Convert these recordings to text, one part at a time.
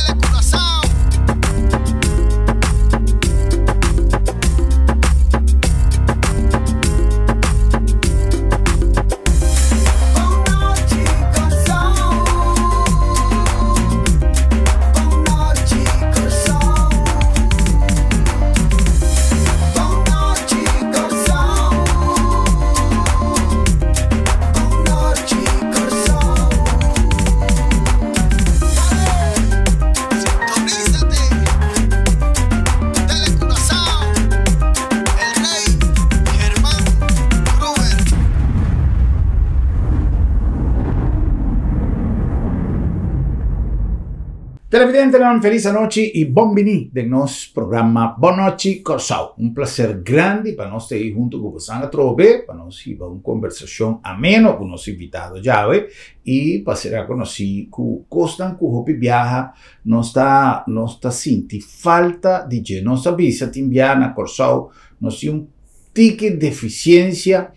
Telecuraçao. Televidentenan felis anochi y bon bini den nos programa Bon Nochi Kòrsou. Un placer grandi pa nos ta ei hunto ku bosan atrobe pa nos hiba un kombersashon ameno ku nos invitado djawe y pa sera konosí ku kosnan ku hopi biaha nos ta nos ta sinti falta di dje. Nos a bisa tin biaha na Kòrsou nos tin un tiki defisiensia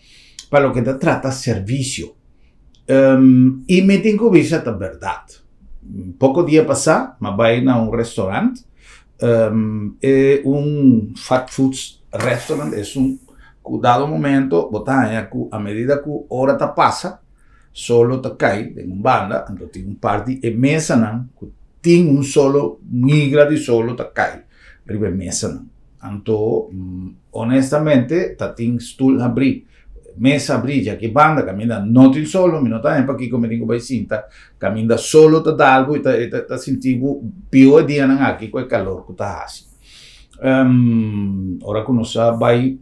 pa loke ta trata servisio. Y mi tin ku bisa ta bèrdat. Poko dia pasá mi a bai na un restaurant, e un fat foods restaurant, esun ku dado momento bo ta haña ku a medida ku ora ta pasa solo ta kai den un banda, anto tin un par di e mesanan ku tin un solo migra di solo ta kai riba e mesanan. Anto honestamente ta tin stul habrí, mesa habrí djaki banda kaminda no tin solo, mi no ta haña pakiko mi tin ku bai sinta kaminda solo ta dal bo i ta sinti bo pió e dianan aki ku e kalor ku ta hasi. Ora ku nos a bai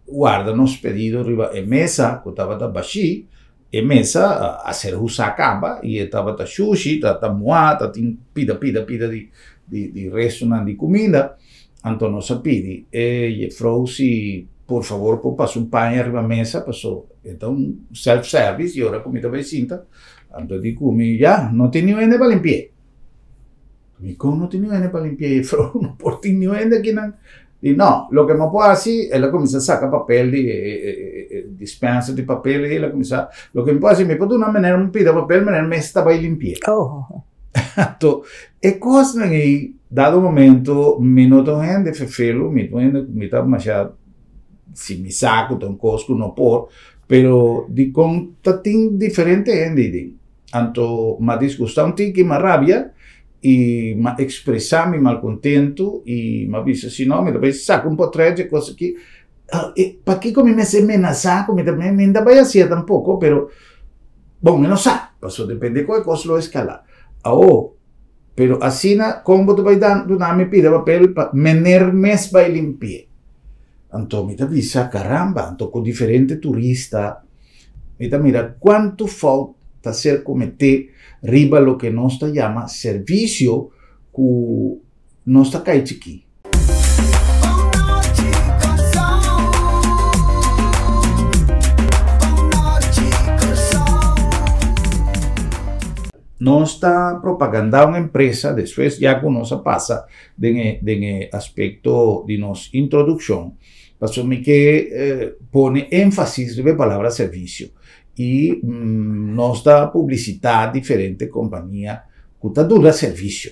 warda nos pedido riba e mesa ku tabata bashí, e mesa a ser husá kaba i e tabata shushi, ta muhá, ta tin pida pida pida di di restonan di kuminda. Anto nos a pidi e jefrou si por favor por pasa un paña riba mesa paso e ta un self service i ora ku mi ta bai sinta anto di ku mi ya no tin niun hende pa limpi'é. Mi kon no tin niun hende pa limpi'é jefrou no por tin niun hende akinan. Di no, loke mi por hasi, el a kuminsá saka papel di e dispenser di papel ei, el a kuminsá, loke mi por hasi, mi por duna meneer un pida papel, meneer mes ta bai limpi'é. Oh. Anto, e kosnan ei, dado momento, mi no ta un hende fefelu, mi ta un hende ku mi ta masha, si mi sa ku ta un kos ku no por, pero dikon ta tin diferente hende ei den. Anto m'a disgustá un tiki, m'a rabia i m'a ekspresá mi malkontentu i m'a bisa si no mi ta bai saka un potrèt dje kos aki. Pakiko mi mester menasá ku mi ta mi no ta bai hasié tampoko pero bon mi no sa pasobra depende kon e kos lo eskalá. Awo pero asina kon bo ta bai duna mi pida papel pa mener mes bai limpi'é. Anto mi ta bisa karamba anto ku diferente turista. Mi ta mira kuantu fout ta ser kometé riba loke nos ta yama servisio ku nos ta kai chikí. Nos ta propagandá un empresa despues ya ku nos a pasa den e den e aspekto di nos introdukshon. Pasobra mi ke pone énfasis riba e palabra servisio i nos ta publisitá diferente kompania ku ta duna servisio.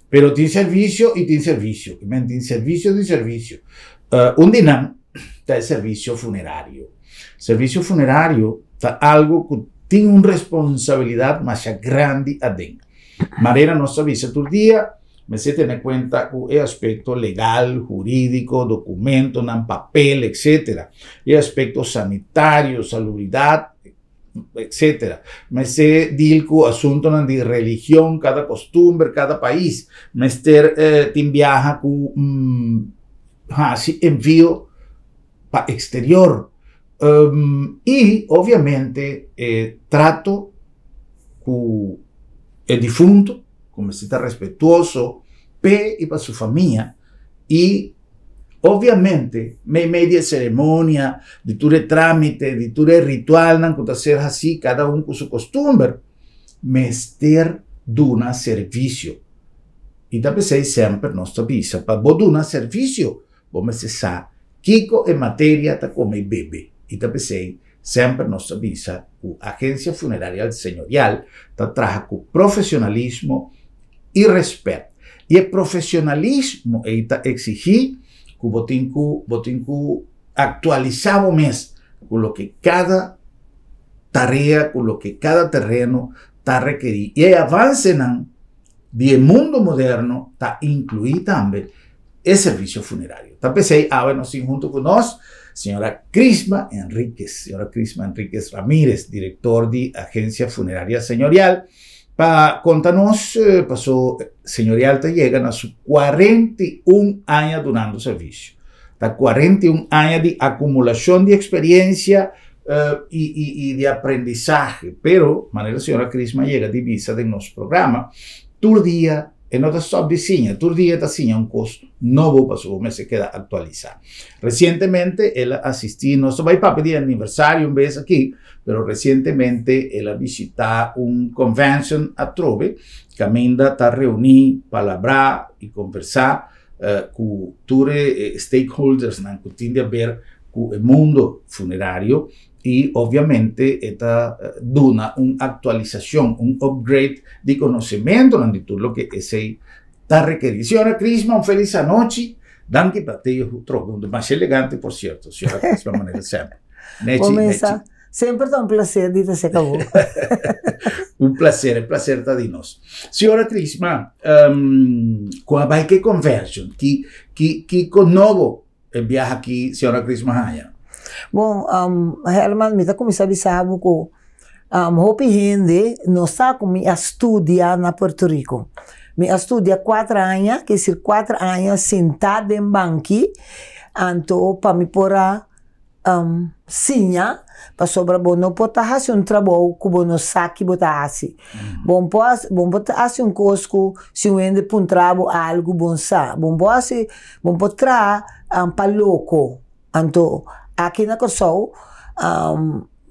Pero tin servisio i tin servisio. I men tin servisio di servisio. Un di nan ta e servisio funerario. Servisio funerario ta algu ku tin un responsabilidat masha grandi aden. Manera nos ta bisa tur dia, Mester tene kuenta ku e aspekto legal, hurídiko, dokumentonan, papel, etcétera. E aspekto sanitario, salubridat, etcétera. Mester deal ku asuntonan di religion, kada kostumber, kada pais. Mester tin biaha ku hasi envio pa eksterior. I obviamente e trato ku e difunto. Ku mester ta respetuoso p'e i pa su famia i obviamente meimei di e seremonia, di tur e trámite, di tur e ritualnan ku ta ser hasí kada un ku su kostumber, mester duna servisio. I ta p'esei semper nos ta bisa pa bo duna servisio Bo mester sa kiko e materia ta kome i bebe i ta p'esei semper nos ta bisa ku Agencia Funerarial Señorial ta traha ku profesionalismo i respet. I e profesionalismo ei ta exigí ku bo tin ku bo tin ku aktualisá bo mes ku loke kada tarea, ku loke kada tereno ta rekerí. I e avansenan di e mundo moderno ta inkluí tambe e servisio funerario. Ta p'esei awe nos tin huntu ku nos señora Crisma Enriquez, señora Crisma Enriquez Ramirez, direktor di Agencia Funeraria Señorial, pa konta nos paso Señorial ta yega na su 41 aña dunando servisio. Ta 41 aña di akumulashon di eksperiencia i i i di aprendisahe. Pero, manera señora Crisma yega di bisa den nos programa, tur dia e no ta stòp di siña, tur dia e ta siña un kos nobo pasobra bo mester keda aktualisá. Resientemente el a asistí, nos ta bai papia di aniversario un bes aki, pero resientemente el a bishitá un convention atrobe kaminda ta reuní, palabrá i kombersá ku tur e stakeholdersnan ku tin di haber ku e mundo funerario i obviamente e ta duna un aktualisashon, un upgrade di konosementonan di tur loke esei ta rekerí. Señora Crisma, un felis anochi. Danki pa te trobe un masha elegante por sierto, señora Crisma manera semper. Nechi, nechi. Semper ta un placer di ta serka bo. Un placer, e placer ta di nos. Señora Crisma, um, kua bai ke conversion? Ki, ki, kiko nobo e biaha aki señora Crisma haña? Bon, um, Herman, mi ta kuminsá bisa bo ku um, hopi hende no sa ku mi a studia na Puerto Rico. Mi a studia kuater aña, ke esir kuater aña sintá den banki, anto pa mi por a siña pasobra bo no por ta hasi un trabou ku bo no sa ki bo ta hasi. Bo no por hasi, bo no por ta hasi un kos ku si un hende puntra bo algu bo no sa. Bo no por hasi, bo no por traha pa loko. Anto aki na Kòrsou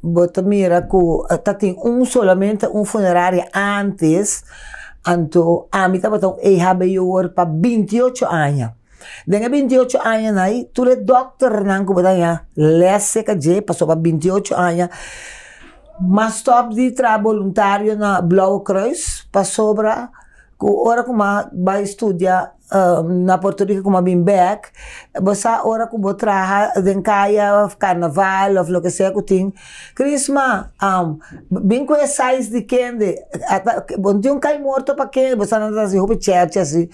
bo ta mira ku ta tin un solamente un funeraria ántes, anto ami tabata un EHBO'er pa 28 aña. Den e 28 añanan ei, tur e dòkternan ku bo ta haña lès serka dje, pasobra 28 aña, m'a stòp di traha boluntario na Blauwe Kruis, pasobra ku ora ku m'a bai studia na Puerto Rico ku m'a bin bèk, bo sa ora ku bo traha den kaya òf karnaval òf loke sea ku tin, Crisma, bin ku e size di kende, ata bo no tin un kai morto pa kende, bo sa nan ta hasi hopi chèrchi asi.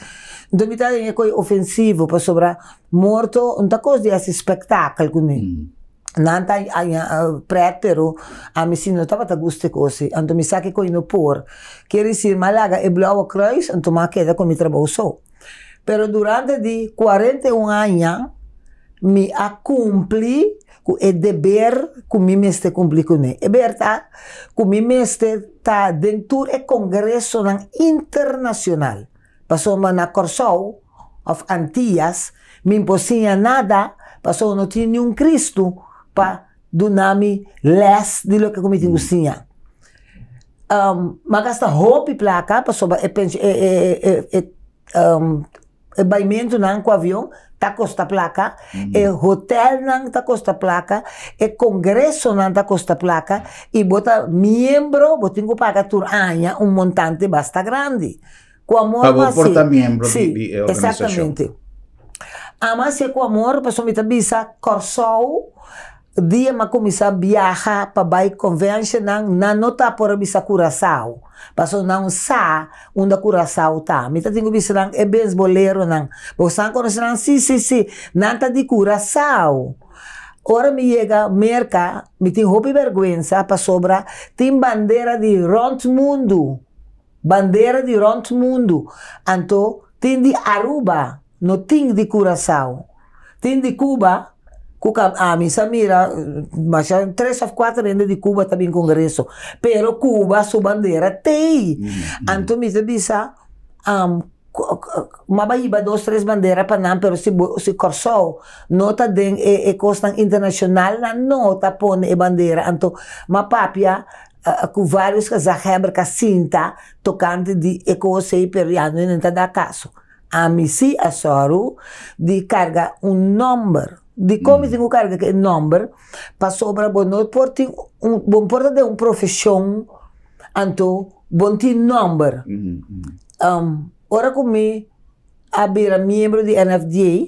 Nto mi ta den e koi ofensivo pasobra morto no ta kos di hasi spektakel ku mi. Nan ta haña pret pero ami si no tabata gusta e kos ei. Anto mi sa ke koi no por. Kier desir mi a laga e Blauwe Kruis anto mi a keda ku mi trabou so. Pero durante di 41 aña mi a kumpli ku e deber ku mi mester kumpli kuné. E ber ta ku mi mester ta den tur e kongresonan internashonal. Pasobra na Kòrsou òf Antias mi por siña nada pasobra no tin niun Kristu pa duna mi lès di loke ku mi tin ku siña. Mi a gasta hopi plaka pasobra e e baimentunan ku avion ta kosta plaka, e hotelnan ta kosta plaka, e kongresonan ta kosta plaka i bo ta miembro bo tin ku paga tur aña un montante basta grandi. Ku amor Pa bo bo por hasi. ta miembro di Sí, di e organisashon. exactamente. Amo hasié ku amor pasobra mi ta bisa Kòrsou dia mi a kuminsá biaha pa bai conventionnan nan no ta por a bisa Curacao pasobra nan sa unda Curacao ta. Mi ta tin ku bisa nan e beisboleronan bo sa konosé nan? Sí, sí, sí, nan ta di Curacao. Ora mi yega Merka mi tin hopi bèrgwensa pasobra tin bandera di rònt mundu. Bandera di rond mundu, anto tin di Aruba, no tin di Curacao. Tin di Cuba, cu ca ami sa mira masha tres of cuater hende di Cuba ta bin congreso, pero Cuba su bandera t'ey. Anto mi ta bisa, m'a bai hiba dos tres bandera pa nan, pero si bo si Corsou no ta den e e cosnan internacional nan no ta pone e bandera, anto m'a papia Ku vários gezaghebber ka sinta tokante di e kos ei, pero ya no nan ta da kaso. Ami sí a sòru di karga un nòmber. Dikon mi tin ku karga e nòmber? Pasobra bo no por tin un, bo no por ta den un profeshon anto bo no tin nòmber. Ora ku mi. a bira miembro di NFDA,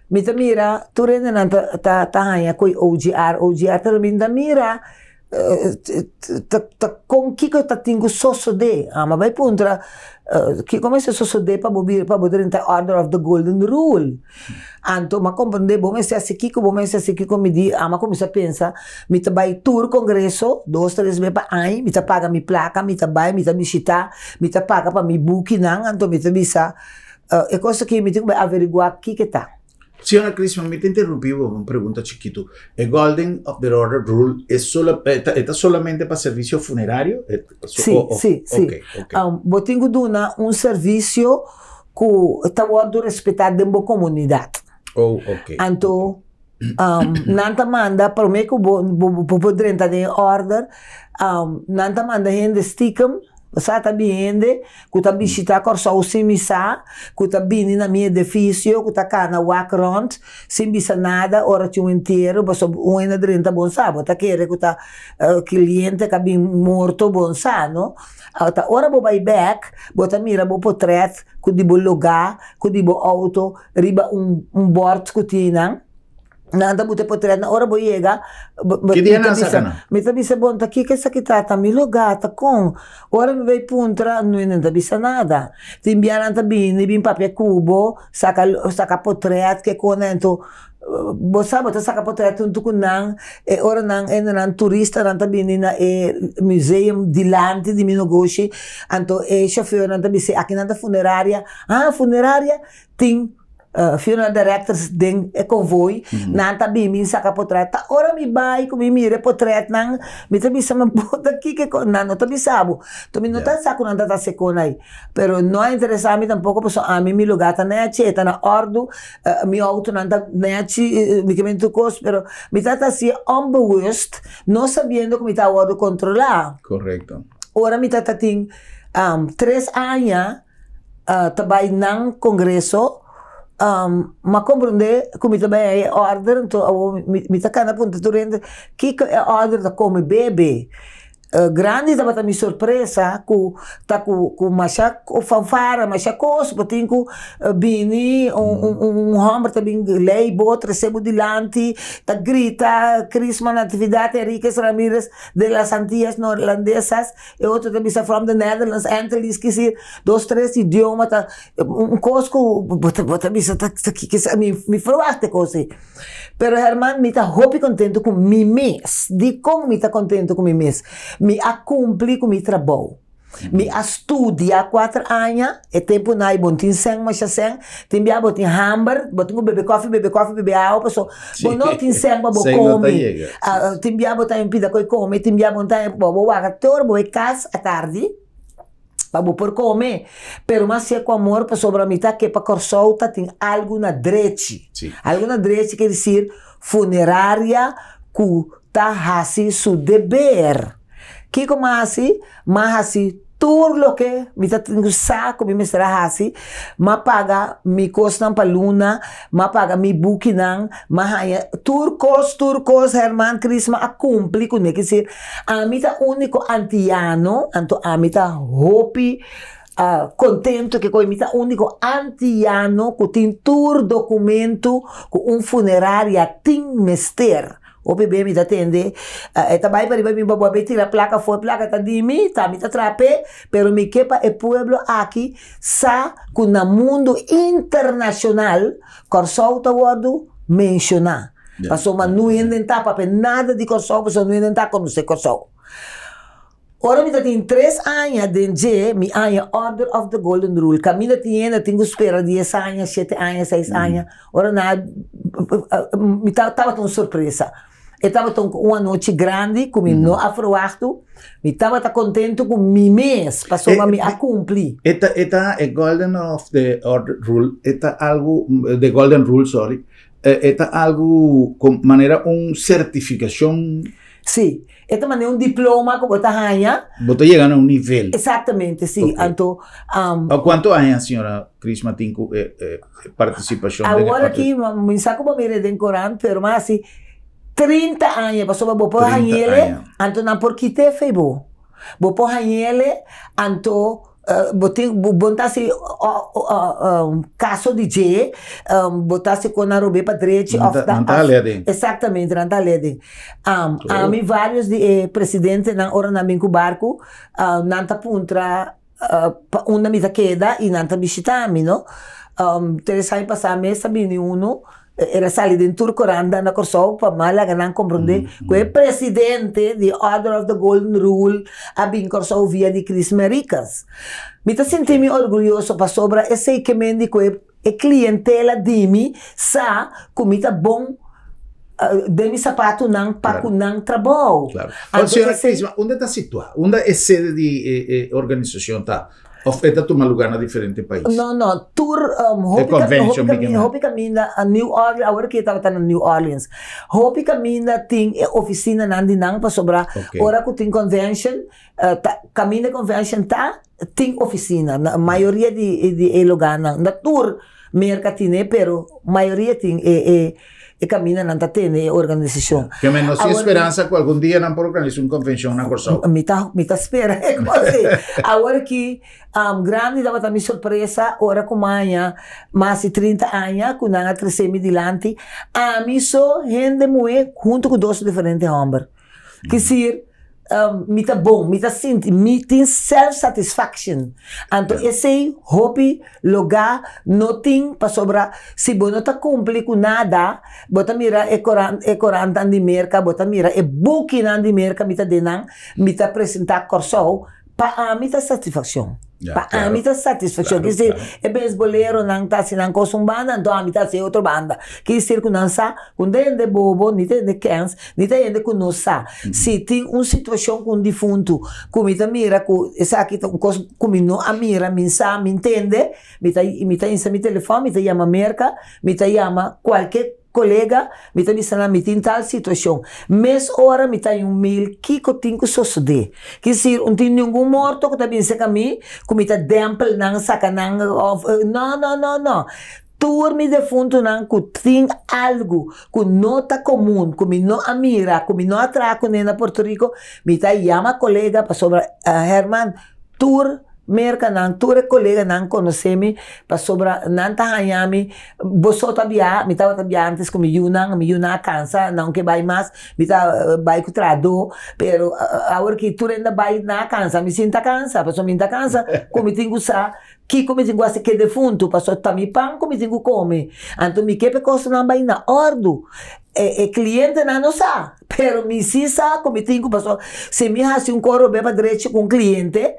mi ta mira tur hendenan ta ta ta haña ku e OGR, OGR, pero mi no ta mira ta ta kon kiko ta tin ku sosodé. Amo a bai puntra kiko mester sosodé pa bo bira pa bo drenta Order of the Golden Rule. Anto mi a komprendé bo mester hasi kiko, bo mester hasi kiko, mi di amo a kuminsá pensa mi ta bai tur kongreso dos tres bes pa aña, mi ta paga mi plaka, mi ta bai, mi ta bishitá, mi ta paga pa mi bukinan, anto mi ta bisa e kos aki mi tin ku bai averiguá kiko ta. Señora Crisma, mi ta interrumpí bo pa un pregunta chikitu. E Golden of the Order Rule e sola, e ta, e ta solamente pa servisio funerario? E, Sí, o, o, sí, sí. Ok, ok. Bo tin ku duna un servisio ku ta wòrdu respetá den bo komunidat. Oh, ok. Anto, nan ta manda promé ku bo bo por drenta den e order, nan ta manda hende stikem. Bo sa ta bin hende ku ta bishitá Kòrsou sin mi sa, ku ta bini na mi edifisio, ku ta kana wak rònt sin bisa nada ora tin un entiero, pasobra un hende a drenta bon sa, bo ta kere ku ta kliente ku a bin morto bon sa, no. Ta ora bo bai bèk, bo ta mira bo potrèt ku di bo lugá, ku di bo outo riba un bòrt ku tin nan. Nan ta buta e potret na ora bo yega, Ki dia nan saka nan? Mi ta bisa bon ta kiko esaki ta, ta mi lugá, ta kon? Ora mi bai puntra, no nan ta bisa nada. Tin bia nan ta bini bin papia ku bo, saka saka potret ke kon nan enton bo sa bo ta saka potret huntu ku nan, e ora nan e nan turistanan ta bini na e museum dilanti di mi nogoshi, anto e shofeurnan ta bisa aki nan ta funeraria, ah funeraria tin. Funeral directors den e konvoi, nan ta bin bin saka potret. Ta ora mi bai ku mi mira e potretnan, mi ta bisa mi bo ta kiko e kos, nan no ta bisa bo. Enton mi no ta sa ku nan ta ta hasi kon ai. Pero no a interesa mi tampoko pasobra ami mi lugar ta nechi, e ta na ordu, mi outonan ta nechi, mi ke men tur kos, pero mi ta ta hasi onbewust, no sabiendo ku mi ta wòrdu kontrolá. Korekto. Ora mi ta ta tin tres aña. ta bai nan congreso m'a comprende cu mi ta bai e order enton awor mi ta cana puntra tur hende kico e order ta come bebe grandi tabata mi sorpresa cu ta cu masha fanfara masha cos bo tin cu bini un homber ta bin lei bo trece bo dilanti ta grita Crisma Natividad Henriquez Ramirez de las Antillas Neerlandesas. E otro ta bisa from the Netherlands, Antilles, kisi dos tres idioma ta un kos ku bo ta bo ta bisa ta kiko mi mi ferwagt e kos ei. Pero Herman mi ta hopi kontentu ku mi mes. Dikon mi ta kontentu ku mi mes? Mi a kumpli ku mi trabou. Mi a studia kuater aña, e tempu nan bo no tin sèn masha sèn, tin bia bo tin hamber, bo tin ku bebe kòfi, bebe kòfi, bebe awa paso bo no tin sèn pa bo kome. Tin bia bo ta un pida koe kome, tin bia bo no ta bo bo waka te ora bo bai kas atardi pa bo por kome. Pero mas sier ku amor pasobra mi ta ke pa Kòrsou ta tin algu na drechi. Algu na drechi ker disir funeraria ku ta hasi su deber. Kiko mi a hasi? Mi a hasi tur loke mi ta tin ku sa ku mi mester a hasi. Mi a paga mi kosnan pa luna, mi a paga mi bukinan, mi a haña tur kos, tur kos Herman Crisma a kumpli kuné. Ke desir, ami ta úniko antiano, anto ami ta hopi kontentu ke koe mi ta úniko antiano ku tin tur dokumentu ku un funeraria tin mester. Hopi be mi ta tende, e ta bai pariba mi bo a bay tira plaka afo, e plaka ta di mi, ta mi ta traha p'e, pero mi ke pa e pueblo aki sa ku na mundu internashonal Kòrsou ta wòrdu menshoná. Pasobra no hende ta papia nada di Kòrsou, pasobra no hende ta konosé Kòrsou. Ora mi ta tin tres aña den dje, mi aña Order of the Golden Rule. Kaminda tin hende tin ku spera dies aña, shete aña, seis aña. Ora nan a, mi tabata un sorpresa. E tabata un anochi grandi ku mi no a ferwachtu. Mi tabata kontentu ku mi mes pasobra mi a kumpli. E ta, e ta e Golden of the Order Rule, e ta algu, the Golden Rule, sorry, e ta algu manera un sertifikashon. Sí, e ta manera un diploma ku bo ta haña. Bo ta yega na un nivel. Exactamente, sí. Ok. Anto, A kuantu aña señora Crisma tin ku e partisipashon den e awor aki mi sa ku bo mira den korant, pero mas asi 30 aña, pasobra bo por 30 hañ'ele, aña. anto nan por kit'é fei bo. Bo por hañ'ele, anto. Bo tin bo bo ta hasi kaso di dje, bo ta hasi kon nan rob'é pa drechi Nan òf ta ta nan ta hal'é aden. Exactamente, nan ta hal'é aden. Ami varios di e presidentenan ora nan bin ku barku, nan ta puntra pa unda mi ta keda i nan ta bishita mi, no. Tres aña pasá mes a bini unu. El a sali den tur korant na Kòrsou pa mas laga nan komprondé ku e presidente di Order of the Golden Rule a bin Kòrsou via di Chris Mericas. Mi ta sinti mi orguyoso pasobra esei ke men di ku e klientela di mi sa ku mi ta bon den mi sapatunan pa ku nan trabou. Anto señora Crisma, unda ta situá? Unda e sede di e organisashon ta? Of e ta tuma lugar na diferente pais? No, no. Tur E hopi convention hopi mi caminda, hopi caminda a New Orleans, awor ki e tabata na New Orleans. Hopi caminda tin e oficinanan di nan pasobra Ok. ora cu tin convention, ta caminda e convention ta, tin oficina. Na mayoria di di e lugarnan. Na tur Merca tine, pero mayoria tin e e e caminda nan ta tene e organisacion. Ke men nos tin speransa cu algun dia nan por organisa un convencion na Corsou. Mi ta mi ta spera e cos ei. Awor ki grandi tabata mi sorpresa ora cu maña mas di 30 aña cu nan a trece mi dilanti, ami so hende muhe hunto cu dos diferente homber. Kisir mi ta bon, mi ta sinti, mi tin self satisfaction. Anto esei hopi logá no tin pasobra si bo no ta kumpli ku nada, bo ta mira e koran e korantan di Merka, bo ta mira e bukinan di Merka, mi ta den nan, mi ta presentá Kòrsou. Pa ami ta satisfaccion. Ya, Pa claro. ami ta satisfaccion. Claro, Quiere decir, claro. e beisboleronan ta haci nan cos un banda, anto ami ta haci e otro banda. Quiere decir cu nan sa cu no ta hende bobo, ni ta hende kens, ni ta hende cu no sa. Si tin un situacion cu un difunto cu mi ta mira cu esaki ta un cos cu mi no a mira, mi sa, mi ntende, mi ta mi ta insa mi telefon, mi ta yama Merca, mi ta yama cualke Kolega, mi ta bisa nan mi tin tal situashon. Mes ora mi ta haña un mail kiko tin ku sosodé. Kisir un tin ningun morto ku ta bin serka mi ku mi ta dèmpel nan saka nan òf no no no no. Tur mi defuntunan ku tin algu ku no ta komun ku mi no a mira ku mi no a traha kuné na Puerto Rico mi ta yama kolega pasobra Herman tur merkanan tur e koleganan konosé mi pasobra nan ta haña mi Bo so ta bia, mi tabata bia antes ku mi yunan, mi yunan a kansa, nan ke bai mas, mi ta bai ku trahadó, pero awor ki tur hende a bai, nan a kansa, mi sin ta kansa, pasobra mi ta kansa ku mi tin ku sa kiko mi tin ku hasi ku e defuntu, pasobra ta mi pan ku mi tin ku kome, anto mi ke pa e kosnan bai na òrdu, e klientenan no sa, pero mi si sa ku mi tin ku, pasobra si mi hasi un kos rob'é pa drechi ku un kliente,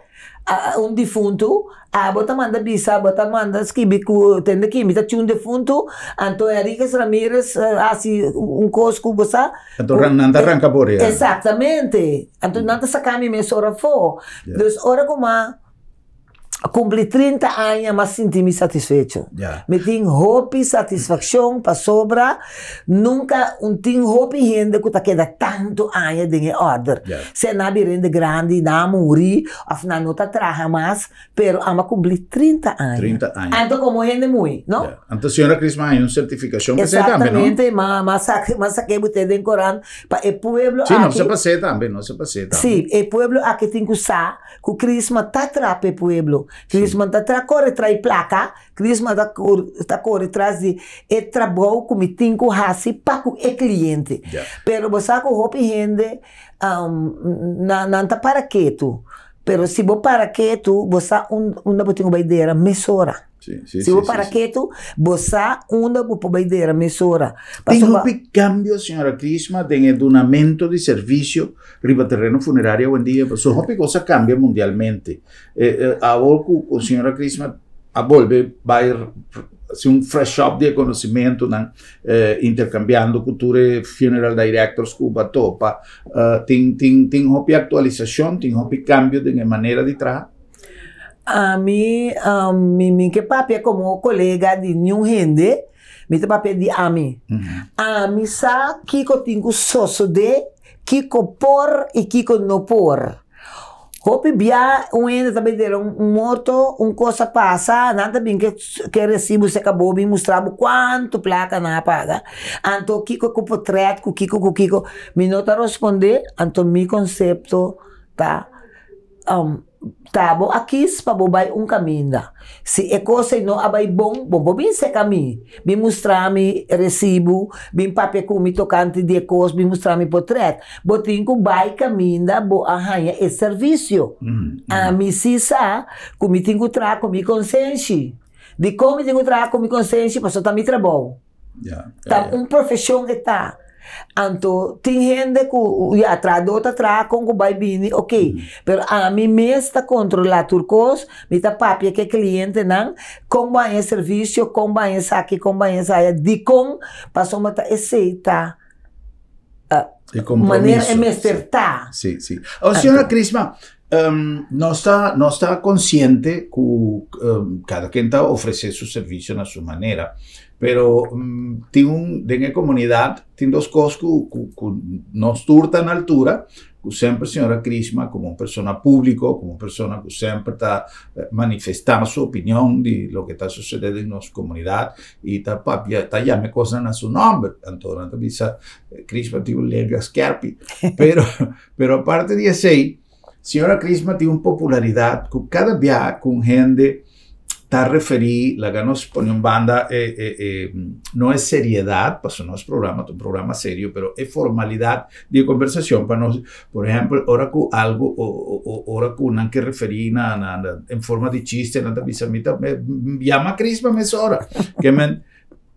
un difuntu, Abo ta manda bisa, bo ta manda skibi ku tende ki mi ta chi un defuntu, anto Enriquez Ramirez hasi un kos ku bo sa. Anto nan ta ranka por ya. Exactamente. Anto nan ta saka mi mesora afó. Dus ora ku m'a kumpli 30 aña m'a sinti mi satisfecho. Mi tin hopi satisfakshon pasobra nunka un tin hopi hende ku ta keda tantu aña den e order. Sea nan a bira hende grandi, nan a muri òf nan no ta traha mas, pero amo a kumpli 30 aña. 30 aña. Anto komo hende muy, no? Ya. Anto señora Crisma haña un sertifikashon pa esei tambe, no? Exactamente, m'a m'a sak m'a sak'é bot'é den korant pa e pueblo Sí, no aki. se pas'é tambe, no se pas'é tambe. Sí, e pueblo aki tin ku sa ku Crisma ta traha pa e pueblo. Crisma ta tra kore tra'i plaka, Crisma ta ta kore tras di e trabou ku mi tin ku hasi pa ku e kliente. Ya. Pero bo sa ku hopi hende nan nan ta para ketu. Pero si bo para ketu, bo sa unda bo tin ku bai dera mesora. Sí, sí, Si bo sí, para sí, sí. ketu, bo sa unda bo por bai dera mesora. Tin Pasobra hopi kambio, señora Crisma, den e dunamento di servisio riba tereno funerario awendia. Pasobra hopi kos a kambia mundialmente. Awor ku señora Crisma a bolbe bai hasi un fresh up di e conocimentonan, intercambiando cu tur e funeral directors cu ba topa, tin tin tin hopi actualisacion, tin hopi cambio den e manera di traha? Ami, mi mi ke papia como colega di niun hende, mi ta papia di ami. Ami sa kico tin cu sosode, kico por y kico no por. Hopi bia un hende ta bay dera un morto, un cos a pasa, nan ta bin ke recibo se cabo bin mustra bo cuanto placa nan a paga, anto kico cu potret cu kico cu kico, mi no ta rosponde, anto mi concepto ta. Ta bo a kis pa bo bai un kaminda. Si e kos ei no a bai bon, bo por bin seka mi, bin mustra mi resibu, bin papia ku mi tokante di e kos, bin mustra mi potrèt. Bo tin ku bai kaminda bo a haña e servisio. Ami si sa ku mi tin ku traha ku mi konsenshi. Dikon mi tin ku traha ku mi konsenshi? Pasobra ta mi trabou. Ta un profeshon e ta. Anto tin hende ku ya trahadó ta traha kon ku bai bini ok, pero ami mes ta kontrolá tur kos, mi ta papia ku e klientenan kon bo haña e servisio, kon bo haña esaki, kon bo haña esaya, dikon pasobra ta esei ta manera e mester ta. Sí, sí. O señora Crisma, nos ta, nos ta konsiente ku kada ken ta ofresé su servisio na su manera, pero tin un, den e komunidat tin dos kos ku ku ku nos tur ta na altura, ku semper señora Crisma komo un persona públiko, komo un persona ku semper ta manifestá su opinion di loke ta susedé den nos komunidat i ta papia, ta yama e kosnan na su nòmber. Anto nan ta bisa Crisma tin un lenga skèrpi, pero Pero aparte di esei, señora Crisma tin un popularidad cu cada bia cu un hende ta referi, laga nos pone un banda e, e, e, no e seriedad, pasobra nos programa ta un programa serio, pero e formalidad di e conversacion pa nos, por ehempel, ora cu algo, o, o, o, ora cu nan ke referi na, na, na, en forma di chiste, nan ta bisa, mi ta, me, yama Crisma mesora. Ke men,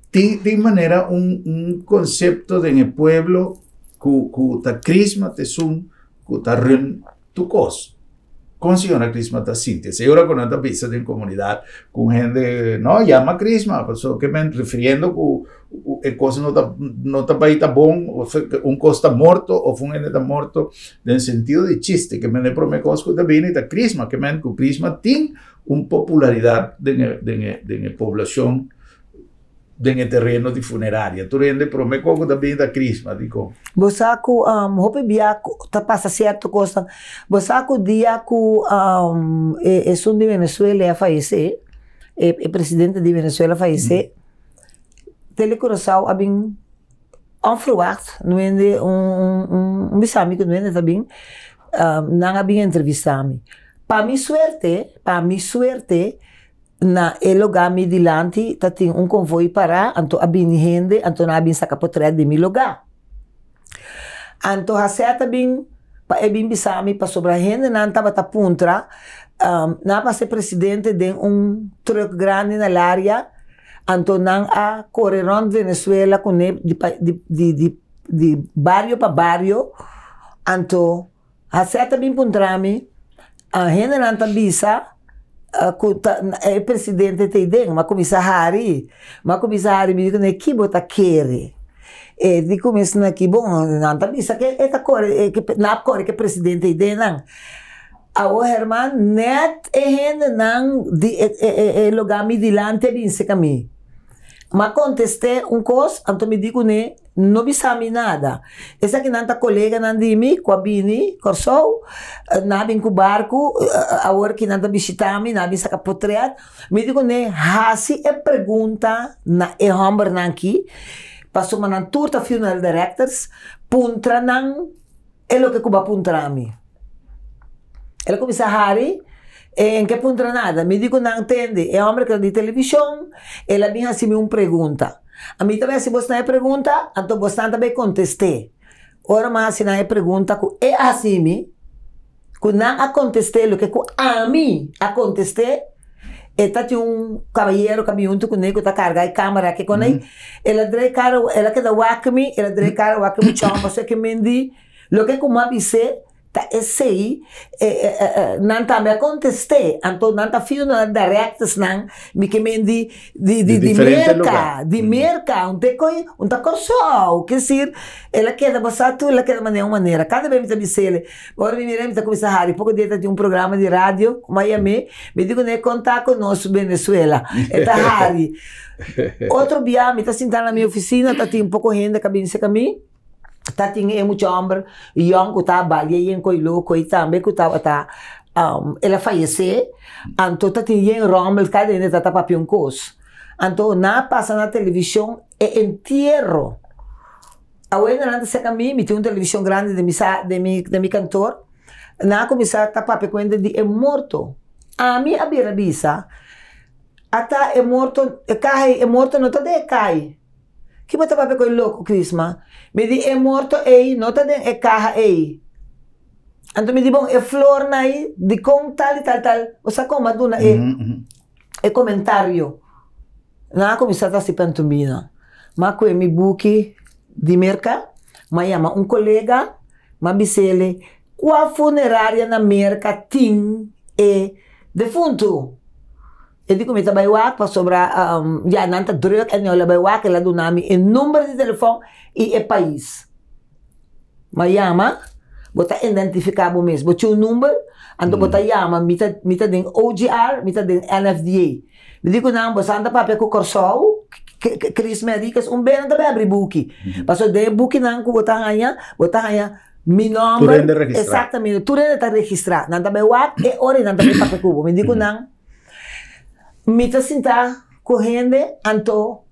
Tin tin manera un un concepto den e pueblo cu cu ta Crisma ta esun cu ta run tur cos. Con señora Crisma ta sinti esey ora cu nan ta bisa den comunidad cu un hende no yama Crisma pasobra ke men refiriendo cu e cos no ta no ta bay ta bon of un cos ta morto of un hende ta morto den sentido di chiste ke men e prome cos cu ta bini ta Crisma ke men cu Crisma tin un popularidad den e den e den e poblacion den e tereno di funeraria. Tur hende prome con cu ta bini ta Crisma, dicon? Bo sa cu hopi bia ta pasa cierto cosnan. Bo sa cu dia cu e esun di Venezuela a fayece, e e presidente di Venezuela a fayece, Tele Curaçao a bin onverwacht, no hende un un un bisa mi cu no hende ta bin, nan a bin entrevista mi. Pa mi suerte, pa mi suerte, na e lugá mi dilanti ta tin un konvoi pará, anto a bini hende, anto nan a bin saka potrèt di mi lugá. Anto Hasè ta bin pa e bin bisa mi pasobra hendenan tabata puntra, nan a pasa e presidente den un trùk grandi na laria, anto nan a kore rònt Venezuela kuné di di di di bario pa bario, anto. Hasè ta bin puntra mi, hendenan ta bisa ku ta e presidente ta ei den, mi a kuminsá hari, mi a kuminsá hari, mi di kuné ki bo ta kere? E di ku mi esnan aki, bon, nan ta bisa ke e ta kore, nan a kore ku e presidente ei den nan. Awor Herman, nèt e hendenan di e lugá mi dilanti a bin seka mi. Mi a kontest'é un kos, anto mi di kuné, No bisa mi nada. Esakinan ta koleganan di mi ku a bini Kòrsou, nan a bin ku barku, awor ki nan ta bishitá mi, nan a bin saka potrèt. Mi di kuné, hasi e pregunta na e hòmbernan aki, pasobra nan tur ta funeral directors, puntra nan e loke ku bo a puntra mi. El a kuminsá hari, e N ke puntra nada. Mi di ku nan, Tende, e hòmber ku ta di televishon, el a bin hasi mi un pregunta. Ami ta bai hasi bosnan e pregunta, anto bosnan ta bai kontest'é. Ora mi a hasi nan e pregunta ku e a hasi mi, ku nan a kontest'é loke ku ami a kontest'é, e ta tin un kabayero ku a bin huntu kuné ku ta karga e kamera aki kuné, el a drai kara, el a keda wak mi, el a drai kara wak e muchanan pasobra ke mindi Loke ku mi a bis'é ta esei, nan tambe a kontest'é. Anto nan ta funeral directorsnan, mi ke men di di di di Merka, di Merka, un te koi, un ta Kòrsou. Ke esir, el a keda basá tur, el a keda manera un manera. Kada bes mi ta bis'el, ora mi mira mi ta kuminsá hari. Poko dia ta tin un programa di radio ku mi a yam'é, mi di kuné konta ku nos Venezuela. E ta hari. Otro bia mi ta sinta na mi ofisina, ta tin poko hende ku a bini serka mi. Ta tin e mucha homber yong ku ta balia yen koi loko i tambe ku tabata el a fayesé anto ta tin yen rommel kada hende ta papia un kos anto nan a pasa na televishon e entiero awe nan ta seka mi mi tin un televishon grandi den mi sa den mi kantor. Nan a kuminsá ta papia ku hende di e morto. Ami a bira bisa, Ata e morto, e kaha ei, e morto no ta den e kai. Ki bo ta papia ku e loko, Crisma? Mi di, E morto ei no ta den e kaha ei. Anto mi di, Bon, e flornan ei, dikon tal i tal tal? Bo sa kon bo a duna e e komentario? Nan a kuminsá ta hasi pantomina. M'a kohe mi buki di Merka, m'a yama un kolega, m'a bis'el kua funeraria na Merka tin e defuntu. E di ku mi ta bai wak pasobra ya nan ta drùk en el a bai wak, el a duna mi e number di telefòn i e pais. M'a yama, bo ta identifiká bo mes, bo tin un number, anto bo ta yama, mi ta mi ta den OGR, mi ta den NFDA. Mi di ku nan, bo sa ta papia ku Kòrsou, Chris Mericus, un bes nan ta bai abri buki. Pasobra den e bukinan ku bo ta haña, bo ta haña mi nòmber. Tur hende registrá. Eksaktamente, tur hende ta registrá. Nan ta bai wak e ora i nan ta bai papia ku bo. Mi di ku nan, mi ta sinta ku hende, anto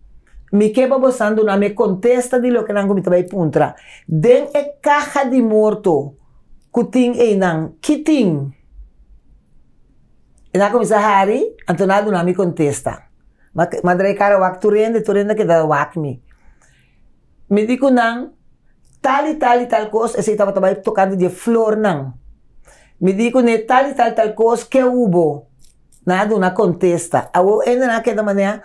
mi ke pa bosan duna mi e kontesta di loke nan ku mi ta bai puntra. Den e kaha di morto ku tin einan, ki tin? E nan a kuminsá hari, anto nan a duna mi kontesta. M'a drai kara wak tur hende, tur hende a keda wak mi. Mi di ku nan, tal i tal i tal kos, esei tabata bai tokante di e flornan. Mi di kuné tal i tal tal kos, ke hubo? Nan a duna kontesta. Awor hendenan a keda manera,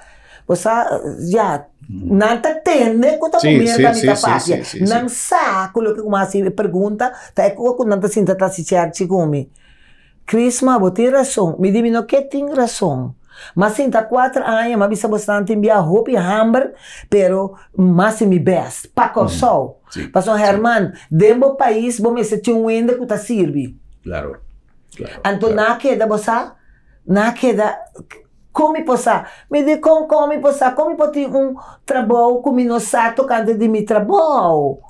bo sa, ya, nan ta tende ku ta ku Merka mi ta papia. Nan sa ku loke ku mi a hasi e pregunta ta e ku nan ta sinta ta hasi chèrchi ku mi. Crisma, bo tin rason. Mi di mi no ke tin rason. M'a sinta kuater aña, m'a bisa bosnan tin bia hopi hamber, pero m'a hasi mi bèst pa Kòrsou. Pasobra Herman, den bo pais bo mester tin un hende ku ta sirbi. Anto nan a keda, bo sa, nan a keda, kon mi por sa? Mi di, kon, kon mi por sa? Kon mi por tin un trabou ku mi no sa tokante di mi trabou?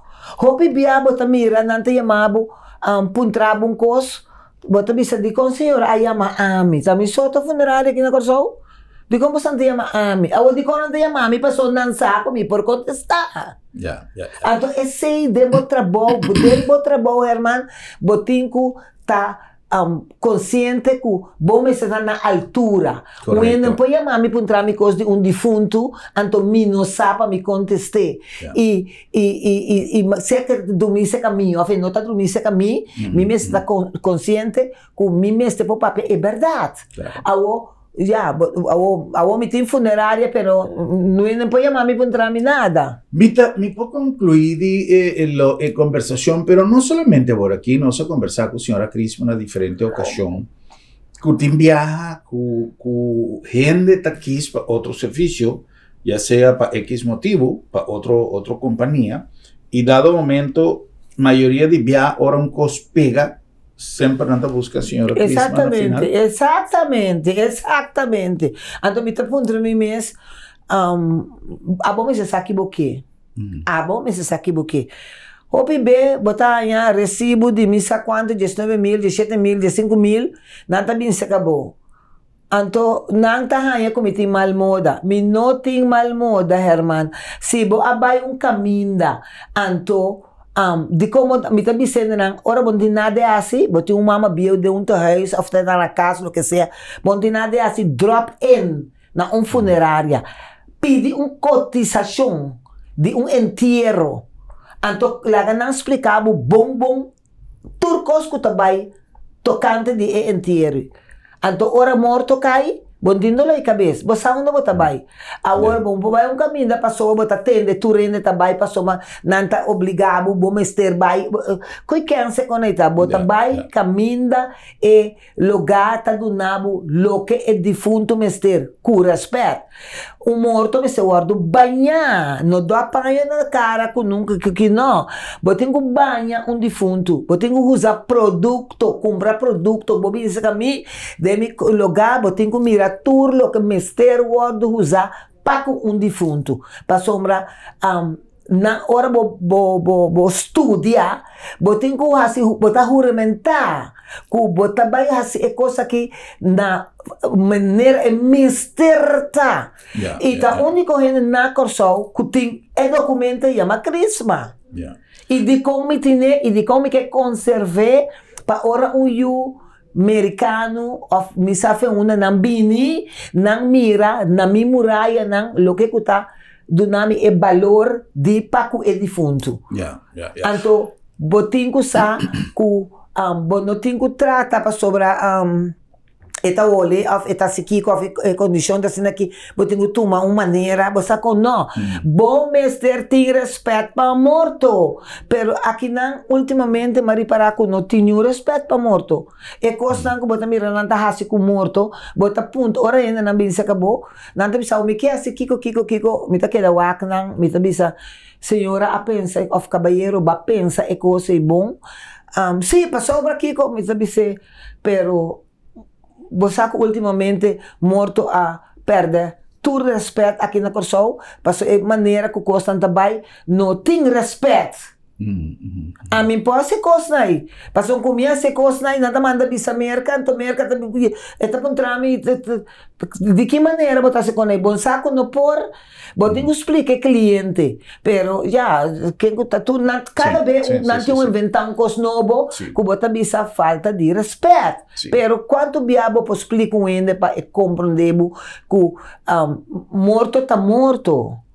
Hopi bia bo ta mira nan ta yama bo, puntra bo un kos, bo ta bisa, dikon señor a yama ami? Ta mi so ta funeraria aki na Kòrsou? Dikon boso nan ta yama ami? Awor dikon nan ta yama ami? Pasobra nan sa ku mi por kontestá. Anto esei den bo trabou, den bo trabou Herman, bo tin ku ta konsiente ku bo mester ta na altura. Un hende no por yama mi puntra mi kos di un difuntu, anto mi no sa pa mi kontest'é. I i i i i sea ke ta drumí serka mi òf e no ta drumí serka mi, mi mester ta konsiente ku mi mester por papia e bèrdat. Awor Ya, awo, awo mi tin funeraria, pero no hende por yama mi puntra mi nada. Mi ta, mi por conclui di e, e lo, e conversacion, pero no solamente awor aki, nos a conversa cu señora Crisma na diferente ocasion, cu tin biaha cu, cu hende ta kies pa otro servicio, ya sea pa X motibo, pa otro, otro compania, y dado momento, mayoria di bia ora un cos pega, Semper nan ta buska señora Crisma na final. Exactamente, exactamente, exactamente. Anto mi ta puntra mi mes, abo mester sa ki bo ke. Abo mester sa ki bo ke. Hopi be bo ta haña resibu di mi sa kuantu, diesnuebe mil, dieshete mil, diesinku mil, nan ta bin seka bo. Anto nan ta haña ku mi tin mal moda. Mi no tin mal moda, Herman. Si bo a bai un kaminda, anto dikon bo ta, mi ta bisende nan, ora bo no tin nada di hasi, bo tin un mama bieu den un tehuis òf ta na kas, loke sea, bo no tin nada di hasi, dròp in na un funeraria, pidi un kotisashon di un entiero, anto laga nan splika bo bon bon Tur kos ku ta bai tokante di e entiero. Anto ora morto kai, bo no tin doló di kabes, bo sa unda bo ta bai. Awor bo no por bai un kaminda pasobra bo ta tende tur hende ta bai pasobra nan ta obligá bo, bo mester bai. Koe kense kon ei ta? Bo ta bai kaminda e Lugá ta duna bo loke e difuntu mester, ku rèspèt. Un morto mester wòrdu bañá, no dòp paña na kara ku nunka ku ki nò. Bo tin ku baña un difuntu, bo tin ku usa produkto, kumpra produkto. Bo bisa ka mi, den mi lugá bo tin ku mira tur loke mester wòrdu usá pa ku un difuntu. Pasobra Na ora bo bo bo bo studia, bo tin ku hasi bo ta huramentá ku bo ta bai hasi e kos aki na manera e mester ta. I ta úniko hende na Kòrsou ku tin e dokumento yama Krisma. I dikon mi tin'é i dikon mi ke konserv'é? Pa ora un yu merikano òf mi sa fe unda nan bini, nan mira na mi murayanan loke ku ta duna mi e balor di pa ku e difuntu. Anto bo tin ku sa ku bo no tin ku trata pasobra e ta holi of e ta hasi kiko of e kondishon ta asina aki, bo tin ku tuma un manera, bo sa kon no. Bo mester tin rèspèt pa morto, pero akinan ultimamente mi a ripará ku no tin niun rèspèt pa morto. E kosnan ku bo ta mira nan ta hasi ku morto, bo ta puntra, ora hendenan bin saka bo, nan ta bisa bo mi ke hasi kiko kiko kiko, mi ta keda wak nan, mi ta bisa señora a pensa of kabayero bo a pensa e kos ei bon? Si, pasobra kiko? Mi ta bis'é. Pero bo sa ku ultimamente morto a pèrdè tur rèspèt aki na Kòrsou, pasobra e manera ku kosnan ta bai no tin rèspèt. Ami por hasi e kosnan ei, pasobra ku mi hasi e kosnan ei nan ta manda bisa Merka, anto Merka ta e ta puntra mi di ki manera bo ta hasi kon ei, bo sa ku no por. Bo tin ku splika e kliente, pero ya, ken ku ta tur nan kada be nan tin un inventá un kos nobo ku bo ta bisa falta di rèspèt. Pero kuantu bia bo por splika un hende pa e komprondé bo ku morto ta morto?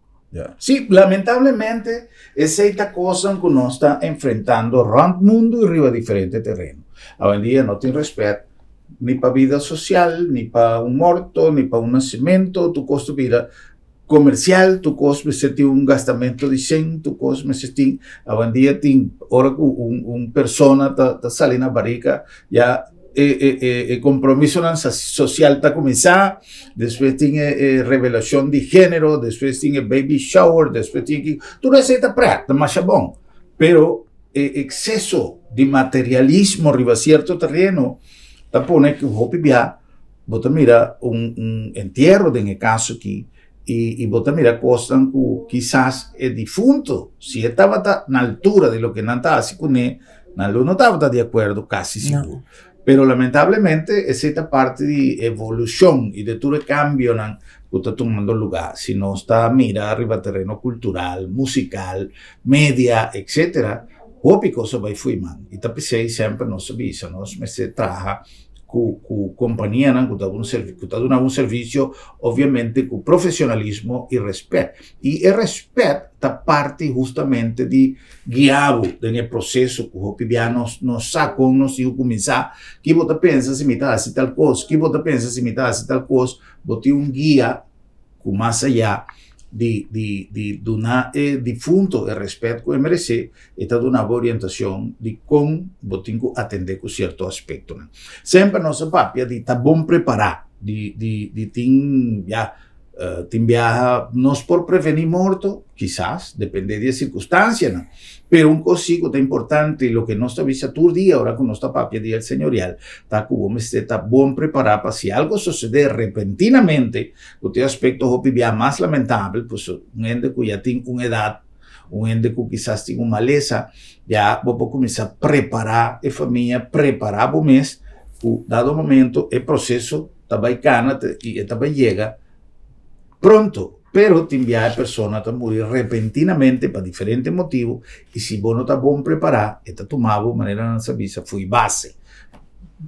Sí, lamentablemente esei ta kosnan ku nos ta enfrentando rònt mundu i riba diferente tereno. Awendia no tin rèspèt ni pa bida social, ni pa un morto, ni pa un nacimento, tur cos ta bira comercial, tur cos mester tin un gastamento di cen, tur cos mester tin, awendia tin ora cu un persona ta sali na barica ya e compromisonan social ta cuminsa, despues tin e revelacion di genero, despues tin e baby shower, despues tin ki, tur esey ta pret, ta masha bon, pero E ekseso di materialismo riba sierto tereno ta pone ku hopi bia bo ta mira un un entiero den e kaso aki i i bo ta mira kosnan ku kisas e difunto si e tabata na altura di loke nan ta hasi kuné nan lo no tabata di akuerdo kasi sigur. Pero lamentablemente esei ta parti di evolushon i di tur e kambionan ku ta tumando lugá. Si nos ta mira riba tereno kultural, musikal, media, etcetera, hopi kos a bai fui man. I ta p'esei semper nos ta bisa nos mester traha ku ku kompanianan ku ta un ku ta duna un servisio obviamente ku profesionalismo i rèspèt. I e rèspèt ta parti hustamente di guia bo den e proseso ku hopi bia nos no sa kon nos tin ku kuminsá. Ki bo ta pensa si mi ta hasi tal kos? Ki bo ta pensa si mi ta hasi tal kos? Bo tin un guia ku mas ayá di di di duna e difunto e rèspèt ku e meresé, e ta duna bo orientashon di kon bo tin ku atendé ku sierto aspektonan. Semper nos a papia di ta bon prepará, di di di tin ya Tin biaha nos por prevení morto, kisas, dependé di e sirkunstansianan. Pero un kos sí ku ta importante i loke nos ta bisa tur dia ora ku nos ta papia di El Señorial ta ku bo mester ta bon prepará pa si algu sosodé repentinamente, ku ta e aspekto hopi biaha mas lamentabel, pues un hende ku ya tin un edat, un hende ku kisas tin un malesa, ya bo por kuminsá prepará e famia, prepará bo mes ku dado momento e proseso ta bai kana i e ta bai yega pronto, pero tin bia e persona ta muri repentinamente pa diferente motibu i si bo no ta bon prepará e ta tuma bo manera nan sa bisa fui base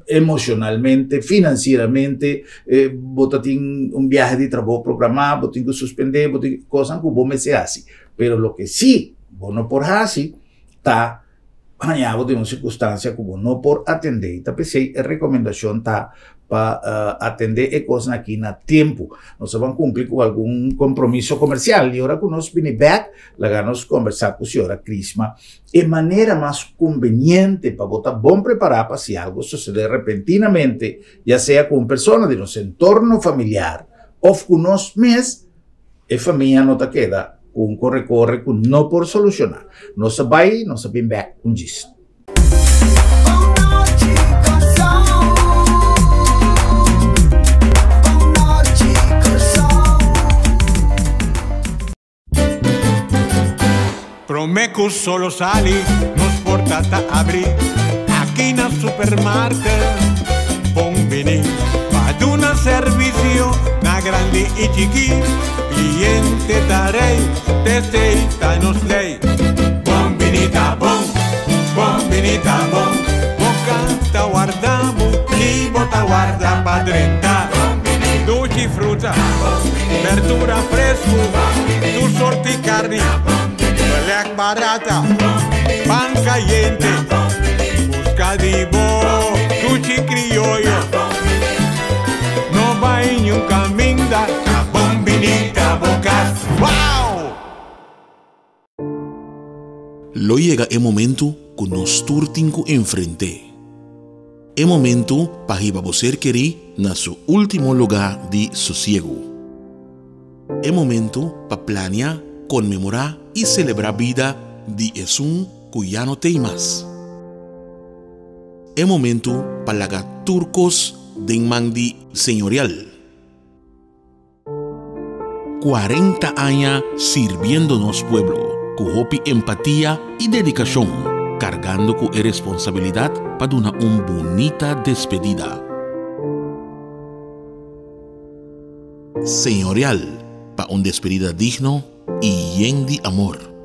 emocionalmente, financieramente, bo ta tin un biahe di trabou programá, bo tin ku suspendé, bo tin kosnan ku bo mester hasi, pero loke si bo no por hasi ta haña bo den un sirkunstansia ku bo no por atendé. I ta p'esei e rekomendashon ta pa atendé e kosnan aki na tempu. Nos a ban kumpli ku algun kompromiso komersial i ora ku nos bini bèk laga nos kombersá ku señora Crisma e manera mas kumbeniente pa bo ta bon prepará pa si algu sosodé repentinamente, ya sea ku un persona di nos entorno familiar òf ku nos mes. E famia no ta keda ku un kore-kore ku no por solushoná. Nos a bai, nos a bin bèk un djis. Prome ku solo sali, nos porta ta abri aki na supermarket. Bon bini pa duna servisio na grandi i chikí. Kliente ta rei, t'esei ta nos lei. Bon bini ta bon, bon bini ta bon, bo kan. bo ta warda pa drenta. Dushi fruta, berdura fresku, tur sort'i karni, belèk barata, pan kayente, buska di bo dushi krioyo. No bai niun kaminda, ta bon bini ta bo kas. Wow! Lo yega e momentu ku nos tur tin ku enfrent'é. E momentu pa hiba bo ser kerí na su último lugá di sosiegu. E momentu pa plania, konmemorá i selebrá bida di esun ku ya no t'ei mas. E momentu pa laga tur kos den man di Señorial. 40 aña sirbiendo nos pueblo ku hopi empatia i dedikashon, kargando ku e responsabilidat pa duna un bunita despedida. Señorial pa un despedida digno i yen di amor.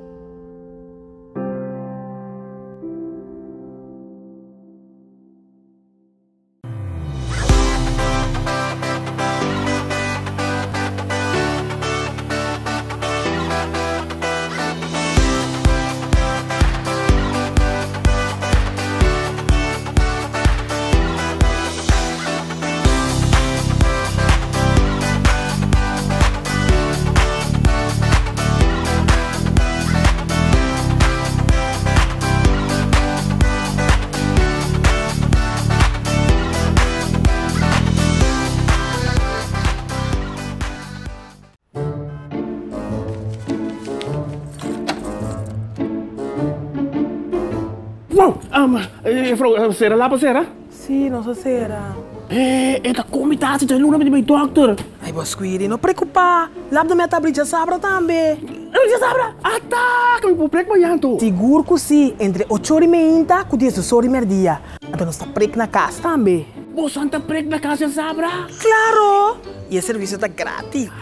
Wow! Um, juffrouw, sera lapa sera? Sí, nos a sera. Eh, e ta komi tasi dja luna mi di bai dokter. Ai, bo Squiri, no preocupa. Lap de meta abri djasabra tambe. Abri djasabra? Ata! Ku mi por prek mañan anto? Sigur ku si, entre ocho ora i meinta ku diesdos ora i merdia. Anto nos ta prek na kas tambe. Bosan ta prek na kas djasabra? Klaro! I e servisio ta gratis.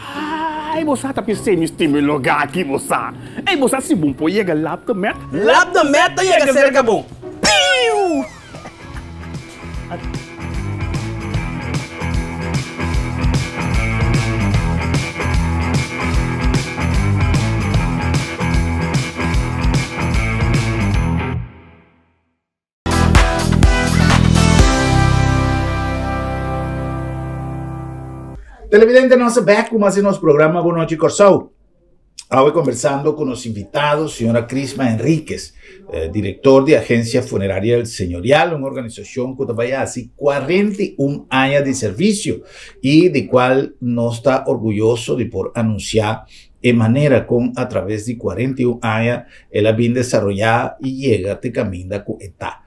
Ai, bo sa ta pis'é mi stima e lugá aki, bo sa. Ei, bo sa si bon por yega Lap de Met? Lap de Met ta yega serka bo. Piu! Televidente, nos back ku mas di nos programa Bon Nochi Kòrsou. Awe conversando con nos invitado, señora Crisma Enriquez, eh, director de Agencia Funeraria El Señorial, una organización que trabaja hace 41 años de servicio y de cual nos está orgulloso de por anunciar en manera con a través de 41 años el ha bien desarrollado y llega te camina con eta.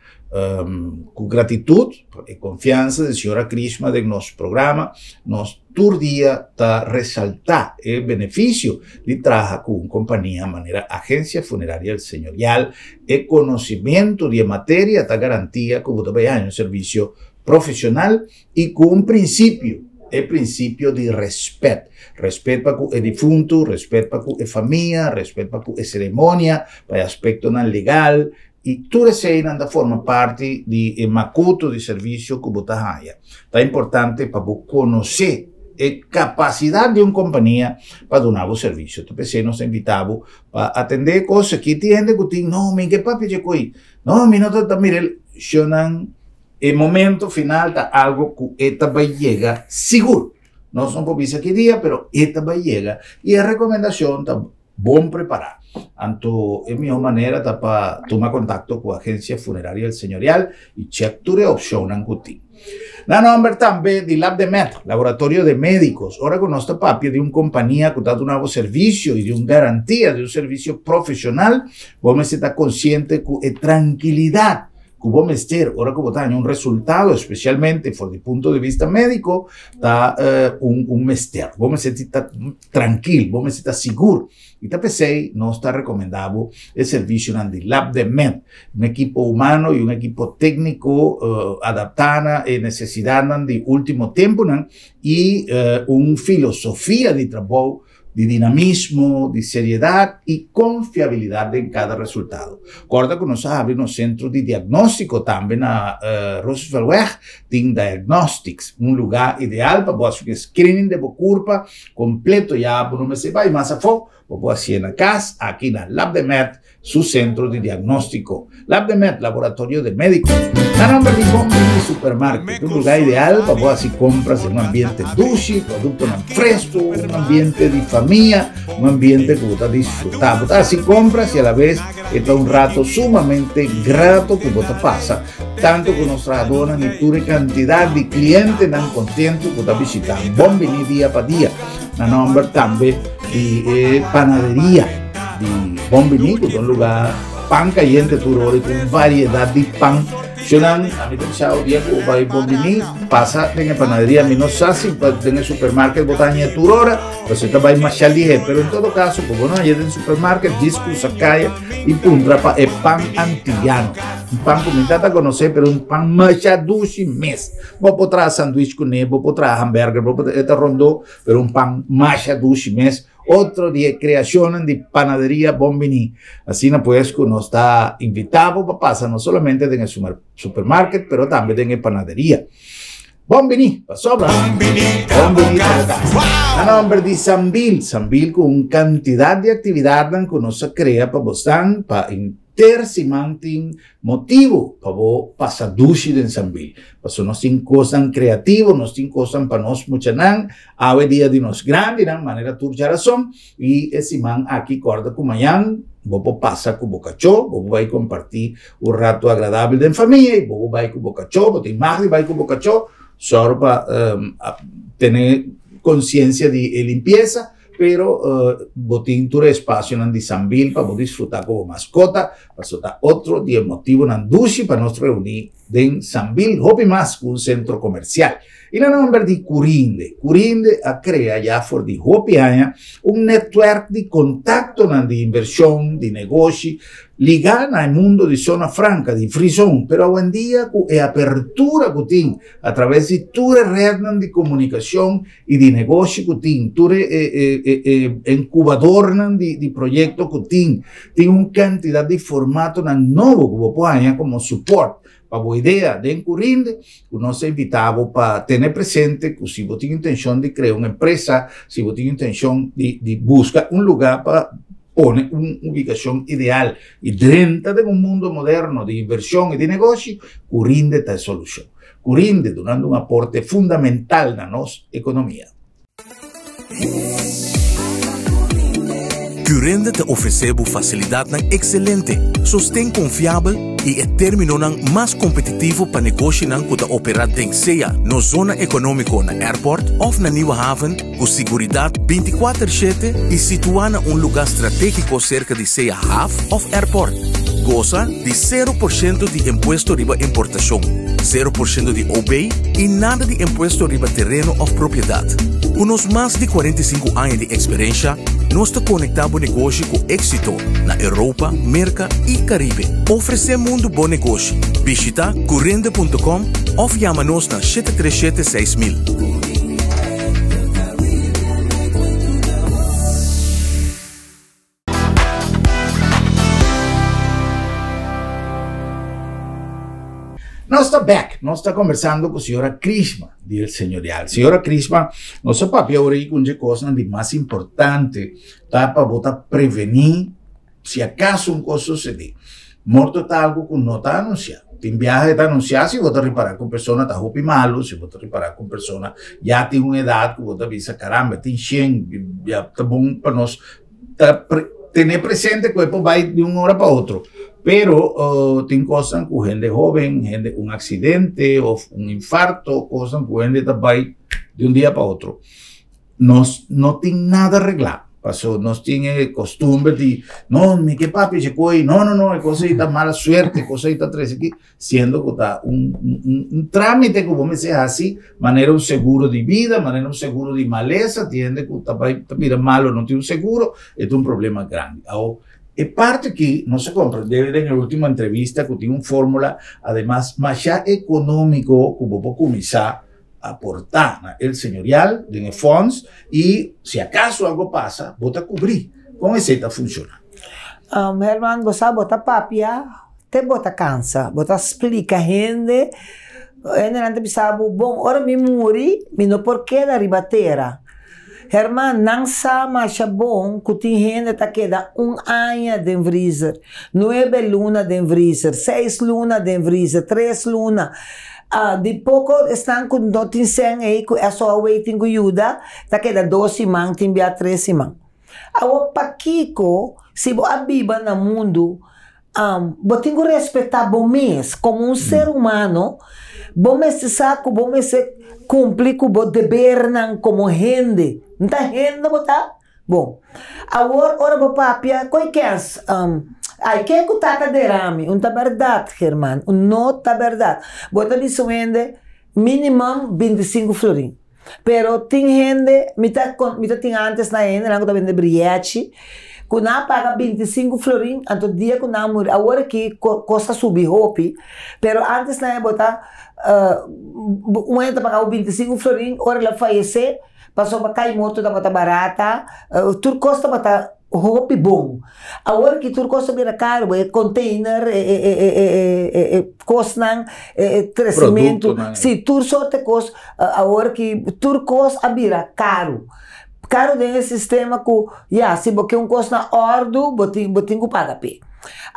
Ku gratitut pa e konfiansa di señora Krishma den nos programa, nos tur dia ta resaltá e benefisio di traha ku un kompania manera Agencia Funeraria El Señorial. E konosimentu di e materia ta garantia ku bo ta bai haña un servisio profesional i ku un prinsipio, e prinsipio di rèspèt. Rèspèt pa ku e difuntu, rèspèt pa ku e famia, rèspèt pa ku e seremonia, pa e aspektonan legal, I tur eseinan ta forma parti di e makutu di servisio ku bo ta haña. Ta importante pa bo konosé e kapasidat di un kompania pa duna bo servisio. Ta p'esei nos ta invitá bo pa atendé e kos aki. Tin hende ku tin, No, mi ke papia dje koi. No, mi no ta mira el. Shonnan, e momento final ta algu ku e ta bai yega sigur. Nos no por bisa ki dia, pero e ta bai yega. I e rekomendashon ta Bon prepará. Anto e mihó manera ta pa tuma kontakto ku Agensia Funerario El Señorial i chèk tur e opshonnan ku tin. Na nòmber tambe di Labdemed, Laboratorio de Médicos, ora ku nos ta papia di un kompania ku ta duna bo servisio i di un garantia di un servisio profeshonal, bo mester ta konsiente ku e trankilidat ku bo mester ora ku bo ta haña un resultado, espesialmente for di punto di bista médiko, ta un un mester. Bo mester ta trankil, bo mester ta sigur. I ta p'esei nos ta rekomendá bo e servisionan di Labdemed, un ekipo humano i un ekipo tékniko adaptá na e nesesidatnan di último tempunan i un filosofia di trabou. Di dinamismo, di seriedad y confiabilidad den cada resultado. Corda cu nos a habri nos centro di diagnostico tambe na Rooseveltweg, tin Diagnostics, un lugar ideal pa bo haci un screening de bo curpa completo ya bo no mester bay mas afo, bo por haci'e na cas aki na Labdemed su centro di diagnóstico. Labdemed, laboratorio de médico. Na nomber di Bon Bini Supermarket, un lugar ideal pa bo haci compras den un ambiente dushi, productonan fresco, un ambiente di famia, un ambiente cu bo ta disfruta. Bo ta haci compras y a la vez e ta un rato sumamente grato cu bo ta pasa, tanto cu nos trahadornan y tur e cantidad di clientenan contento cu ta bishita Bon Bini dia pa dia. Na nomber tambe di e panaderia di Bon Bini, ku ta un lugá pan kayente tur ora i ku un variedat di pan. Shownan, ami ta bisa dia ku bo bai Bon Bini, pasa den e panaderia. Mi no sa si den e supermarket bo ta haña tur ora, pasobra ta bai masha lihé. Pero en todo kaso, ku bo no haña den supermarket, djis krusa kaya i puntra pa e pan antiyano. Un pan ku mi tata konosé, pero un pan masha dushi mes. Bo por traha sandwich kuné, bo por traha hamburger, bo por, e ta rondó, pero un pan masha dushi mes. Otro di e kreashonnan di Panaderia Bon Biní. Asina pues ku nos ta invitá bo pa pasa no solamente den e supermarket, pero tambe den e panaderia. Bon Biní, pasobra Bon Biní ta bo kas. Na nòmber di Sambil, Sambil ku un kantidat di aktividatnan ku nos a krea pa bosnan pa Ter siman tin motibu pa bo pasa dushi den Sambil. Pasobra nos tin kosnan kreativo, nos tin kosnan pa nos muchanan, awe dia di nos grandinan, manera tur djarason. I e siman aki kòrda ku mañan bo por pasa ku bo kachó, bo por bai kompartí un ratu agradabel den famia i bo por bai ku bo kachó, bo tin mag di bai ku bo kachó, sòru pa tene konsiensia di e limpiesa. Pero bo tin tur e espasionan di Sambil pa bo disfrutá ku bo maskota, pasobra ta otro di e motibunan dushi pa nos reuní den Sambil hopi mas ku un sentro komersial. I na nòmber di Curinde, Curinde a krea ya for di hopi aña un nètwèrk di kontaktonan di invershon, di negoshi, ligá na e mundo di Zona Franka, di Free Zone, pero awendia ku e apertura ku tin atraves di tur e rètnan di komunikashon, i di negoshi ku tin, tur e e inkubadornan di di proyekto ku tin, tin un kantidat di formatonan nobo ku bo por haña komo support pa bo idea den Curinde, ku nos ta invitá bo pa tene presente ku si bo tin intenshon di krea un empresa, si bo tin intenshon di di buska un lugá pa pone un ubikashon ideal i drenta den un mundo moderno di invershon i di negoshi, Curinde ta e solushon. Curinde dunando un aporte fundamental na nos economia. Curinde ta ofrece bo facilidadnan excelente, sosten confiabel y e terminonan mas competitivo pa negoshinan cu ta opera den sea nos zona economico na Airport of na Nieuwe Haven cu siguridad binticuater shete y situa na un luga strategico cerca di sea haf of airport. Goza di sero por ciento di impuesto riba importacion, sero por ciento di OB y nada di impuesto riba tereno of propiedad. Cu nos mas di 45 aña di experiencia, nos ta conecta bo negoshi cu exito na Europa, Merca y Caribe. Ofrece mundo bo negoshi. Bishita curende.com of yama nos na 737 6000. Nos ta back, nos ta conversando cu señora Krishma di El Señorial. Señora Krishma, nos a papia ora cu un dje cosnan di mas importante ta pa bo ta preveni si acaso un cos sucede. Morto ta algo cu no ta anuncia. Tin biaha e ta anuncia si bo ta ripara cu un persona ta hopi malo, si bo ta ripara cu un persona ya tin un edad cu bo ta bisa caramba tin shen, ya ta bon pa nos ta tene presente ku e por bai di un ora pa otro. Pero tin kosnan ku hende hoben, hende un aksidente òf un infarto, kosnan ku hende ta bai di un dia pa otro. Nos no tin nada reglá. Paso nos tin e kostumber di, no, mi ke papia dje koi, no, no, no, e kos ei ta mala suerte, e kos ei ta trese aki. siendo ku ta un un trámite ku bo mester hasi manera un seguro di bida, manera un seguro di malesa, tin hende ku ta bai ta bira malo no tin un seguro, e ta un problema grandi. Awor, e parti aki nos a komprendé den e ultimo entrevista ku tin un fórmula ademas masha ekonómiko ku bo por kuminsá. aportá na El Señorial den e fonds i si akaso algo pasa bo ta kubrí. Kon esei ta funshoná? Herman, bo sa bo ta papia te bo ta kansa. Bo ta splika hende, hendenan ta bisa bo, bon ora mi muri mi no por keda riba tera. Herman, nan sa masha bon ku tin hende ta keda un aña den vriezer, nuebe luna den vriezer, seis luna den vriezer, tres luna. Di poko esnan ku no tin sèn ei ku SOAW tin ku yuda ta keda dos siman, tin bia tres siman. Awor pakiko si bo a biba na mundu Bo tin ku respetá bo mes komo un ser humano. Bo mester sa ku bo mester kumpli ku bo debernan komo hende. No ta hende bo ta? Bon, awor ora bo papia ku e kens, ai ken ku tata dera mi? Un ta bèrdat, German, un no ta bèrdat. Bo ta bisa un hende minimum bintisinku florin. Pero tin hende, mi ta mi ta tin antes na hendenan ku ta bende brièchi, ku nan a paga bintisinku florin, anto dia ku nan a muri, awor aki kos a subi hopi, pero antes nan e bo ta un hende ta paga bo bintisinku florin, ora el a fayesé, pasobra kai moto tabata barata, tur kos tabata Hopi bon. Awor ki tur kos a bira karu, e container, e kosnan, e tresimentu, si tur sorte kos, awor ki tur kos a bira karu. Karu den e sistema ku ya, si bo ke un kos na òrdu, bo tin bo tin ku paga p'e.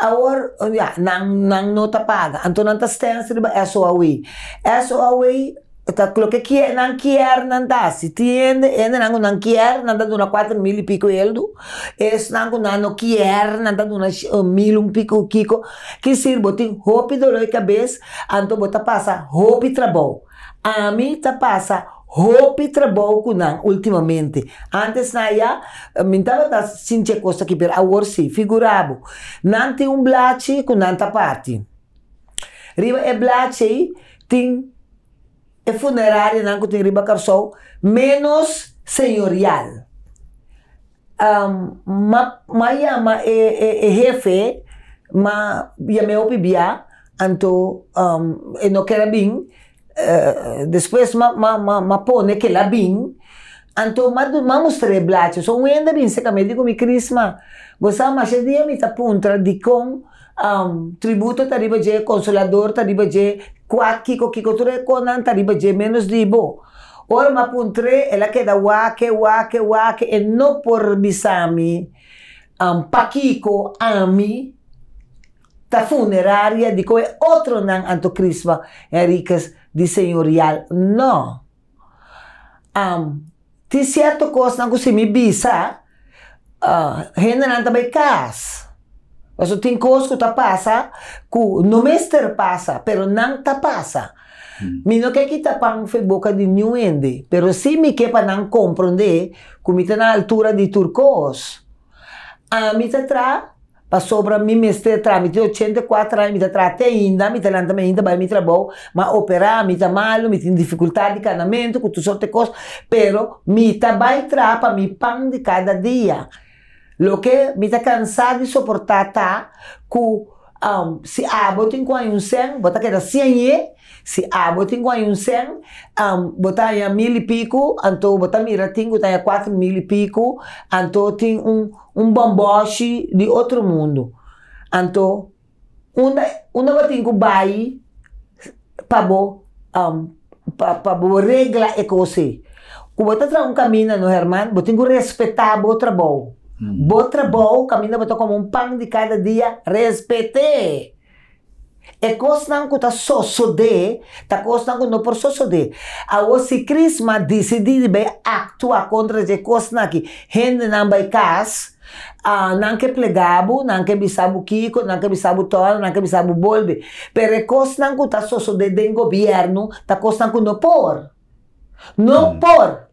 Awor, ya, nan nan no ta paga, anto nan ta stens riba SOAW. SOAW Ta loke kier nan kier nan ta hasi. Tin hende, hendenan ku nan kier nan ta duna kuater mil i piko eldu, esnan ku nan no kier nan ta duna mil un piko kiko. Kisir bo tin hopi dolor di kabes, anto bo ta pasa hopi trabou. Ami ta pasa hopi trabou ku nan ultimamente. Antes na ya mi tabata sinti e kos aki pero awor si. Figura bo, nan tin un blachi ku nan ta parti. Riba e blachi ei tin e funerarianan ku tin riba Kòrsou ménos señorial. M'a yama e hefe, m'a yam'é hopi bia, anto e no ker a bin, despues m'a pone ke el a bin, anto m'a mustr'é e blachi. So un hende a bin serka mi, e di ku mi, Crisma, bo sa masha dia mi ta puntra dikon Tributo ta riba dje, Consolador ta riba dje, kua kiko kiko tur e konan ta riba dje menos di bo. Ora mi a puntr'é el a keda wak-e wak-e wak-e e no por bisa mi pakiko ami ta funeraria di ku e otronan anto Crisma Henriquez di Señorial no. Tin sierto kosnan ku si mi bisa, hendenan ta bai kas. Pasobra tin kos ku ta pasa ku no mester pasa, pero nan ta pasa. Mi no ke kita pan for e boka di niun hende, pero si mi ke pa nan komprondé ku mi ta na altura di tur kos. Ami ta traha Pasobra mi mester traha, mi tin 84 aña, mi ta traha te ainda, mi ta lanta mainta bai mi trabou, m'a operá, mi ta malu, mi tin difikultat di kanamentu ku tur sorte kos, pero mi ta bai traha pa mi pan di kada dia. Loke mi ta kansá di soportá ta ku si abo tin ku haña un sèn, bo ta keda siañ'é, si abo tin ku haña un sèn, bo ta haña mil i piku, anto bo ta mira tin ku ta haña kuater mil i piku, anto tin un. Un bòmbòshi di otro mundu. Anto, unda unda bo tin ku bai pa bo pa bo regla e kos ei? Ku bo ta traha un kaminda no Herman, bo tin ku respetá bo trabou. Bo trabou, kaminda bo ta kome un pan di kada dia, respet'é. E kosnan ku ta sosodé ta kosnan ku no por sosodé. Awor si Crisma disidí di bai aktua kontra dje kosnan aki, hendenan bai kas, nan ke plega bo, nan ke bisa bo kiko, nan ke bisa bo tòrna, nan ke bisa bo bolbe. Pero e kosnan ku ta sosodé den gobièrnu ta kosnan ku no por. No por!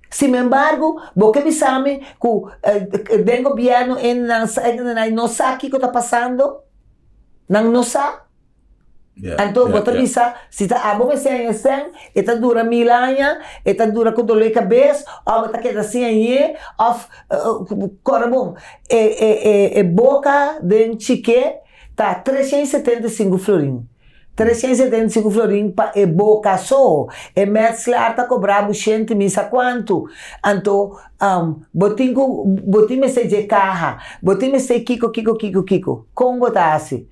Sinembargo, bo ke bisa mi ku den gobièrnu hendenan hendenan no sa kiko ta pasando? Nan no sa. Anto bo ta bisa, si ta abo mester haña sèn, e ta dura mil aña, e ta dura ku doló di kabes, òf bo ta keda sin hañ'é, òf kòrda bon, e e e boka den chiké ta 375 florin. 375 florin pa e boka so. E metselaar ta kobra bo shenti mi sa kuantu. Anto bo tin ku bo tin mester dje kaha, bo tin mester kiko kiko kiko kiko. Kon bo ta hasi?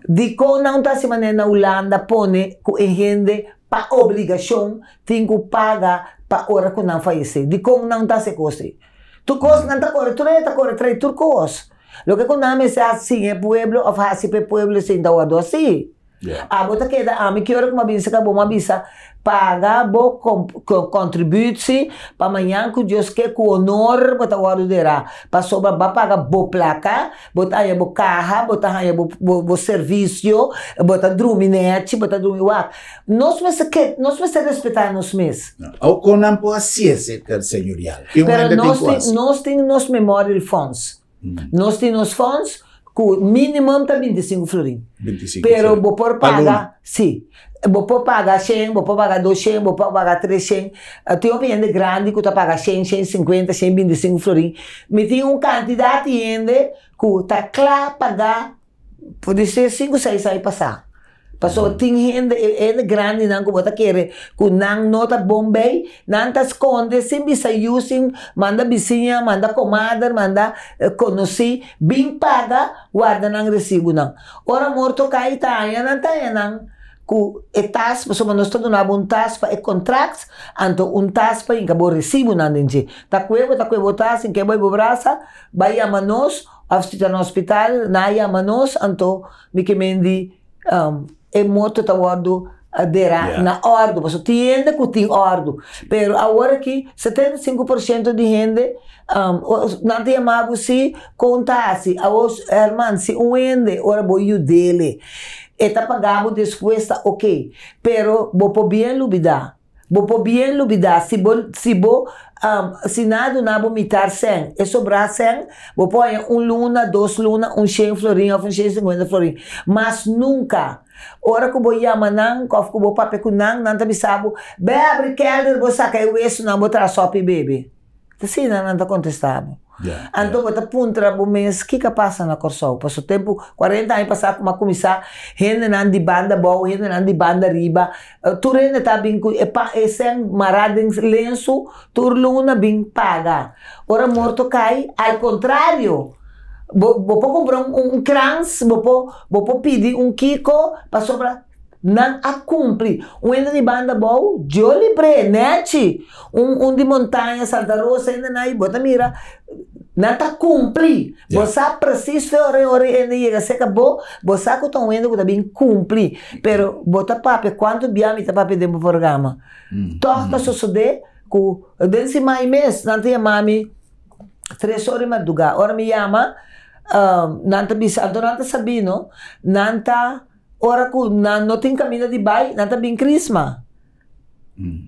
Dikon nan ta hasi manera na Hulanda pone ku e hende pa obligashon tin ku paga pa ora ku nan fayesé? Dikon nan ta hasi e kos ei? Tur kos nan ta kore, tur hende ta kore trae tur kos. Loke ku nan mester hasi sin e pueblo òf hasi pa e pueblo sin ta wòrdu hasi. Abo ta keda ami ki ora ku mi a bisa ka bo mi a bisa paga bo kontributsi pa mañan ku Dios ke ku honor bo ta wòrdu derá pasobra bo a paga bo plaka bo ta haña bo kaha bo ta haña bo servisio bo ta drumi nèchi bo ta drumi wak nos mester ke nos mester respetá nos mes. Awo kon nan por hasi esei señorial? Pero nos tin nos tin nos memorial funds. Nos tin nos fonds ku minimum ta 25 florin. 25 Pero florin. bo por Pa paga, luna. si. Bo por paga shen, bo por paga 200, bo por paga 300. Tin hopi hende grandi ku ta paga shen, shen sinkuenta, shen 25 florin. Mi tin un kantidat di hende ku ta kla paga Podisé sinku seis aña pasá. Pasobra tin hende, e hende grandinan ku bo ta kere ku nan no ta bon bei, nan ta skonde sin bisa yu, sin manda bisiña, manda komader, manda konosí, bin paga, warda nan resibunan. Ora morto kai ta haña nan ta haña nan ku e tas, pasobra nos ta duna bo un tas pa e kontrakt, anto un tas pa hinka bo resibunan den dje. Ta kue bo ta kue bo tas, hinka bo bo brasa, bai yama nos. Of si ta na hospital, nan a yama nos, anto mi ke men di e morto ta wòrdu derá na òrdu, pasobra tin hende ku tin òrdu, pero awor aki 75% di hende nan ta yama bo si kon ta hasi, awor Herman si un hende ora bo yud'é e ta paga bo despues ta ok, pero bo por bien lubidá. Bo por bien lubidá si bo si bo si nan a duna bo mitar sèn, e sobrá sèn, bo por haña un luna, dos luna, un shen florin òf un shen sinkuenta florin. Mas nunka, ora ku bo yama nan òf ku bo papia ku nan, nan ta bisa bo, Bai abri kèlder bo saka e wesunan bo traha sòpi bebe. Ta asina nan ta kontestá bo. Anto bo ta puntra bo mes kiko a pasa na Kòrsou. Paso tempu kuarenta aña pasá ku mi a kuminsá hendenan di banda abou, hendenan di banda riba, tur hende ta bin ku e pa e sèn mará den lensu tur luna bin paga. Ora morto kai, al kontrario, bo bo por kumpra un krans, bo por bo por pidi un kiko pasobra Nan a cumpli. Un hende di banda abou, Dios libr'é, nechi. Un un di montaña, Santa Rosa, hende nan ayi, bo ta mira, nan ta cumpli. Bo sa precies fe ora ora e hende yega cerca bo, bo sa cu ta un hende cu ta bin cumpli. Pero bo ta papia, cuanto bia mi ta papia den bo programa? Toch ta sosode cu den siman mes nan ta yama mi tres ora di marduga. Ora mi yama, nan ta bisa, anto nan ta sabi no, nan ta. Ora ku nan no tin kaminda di bai, nan ta bin Krisma.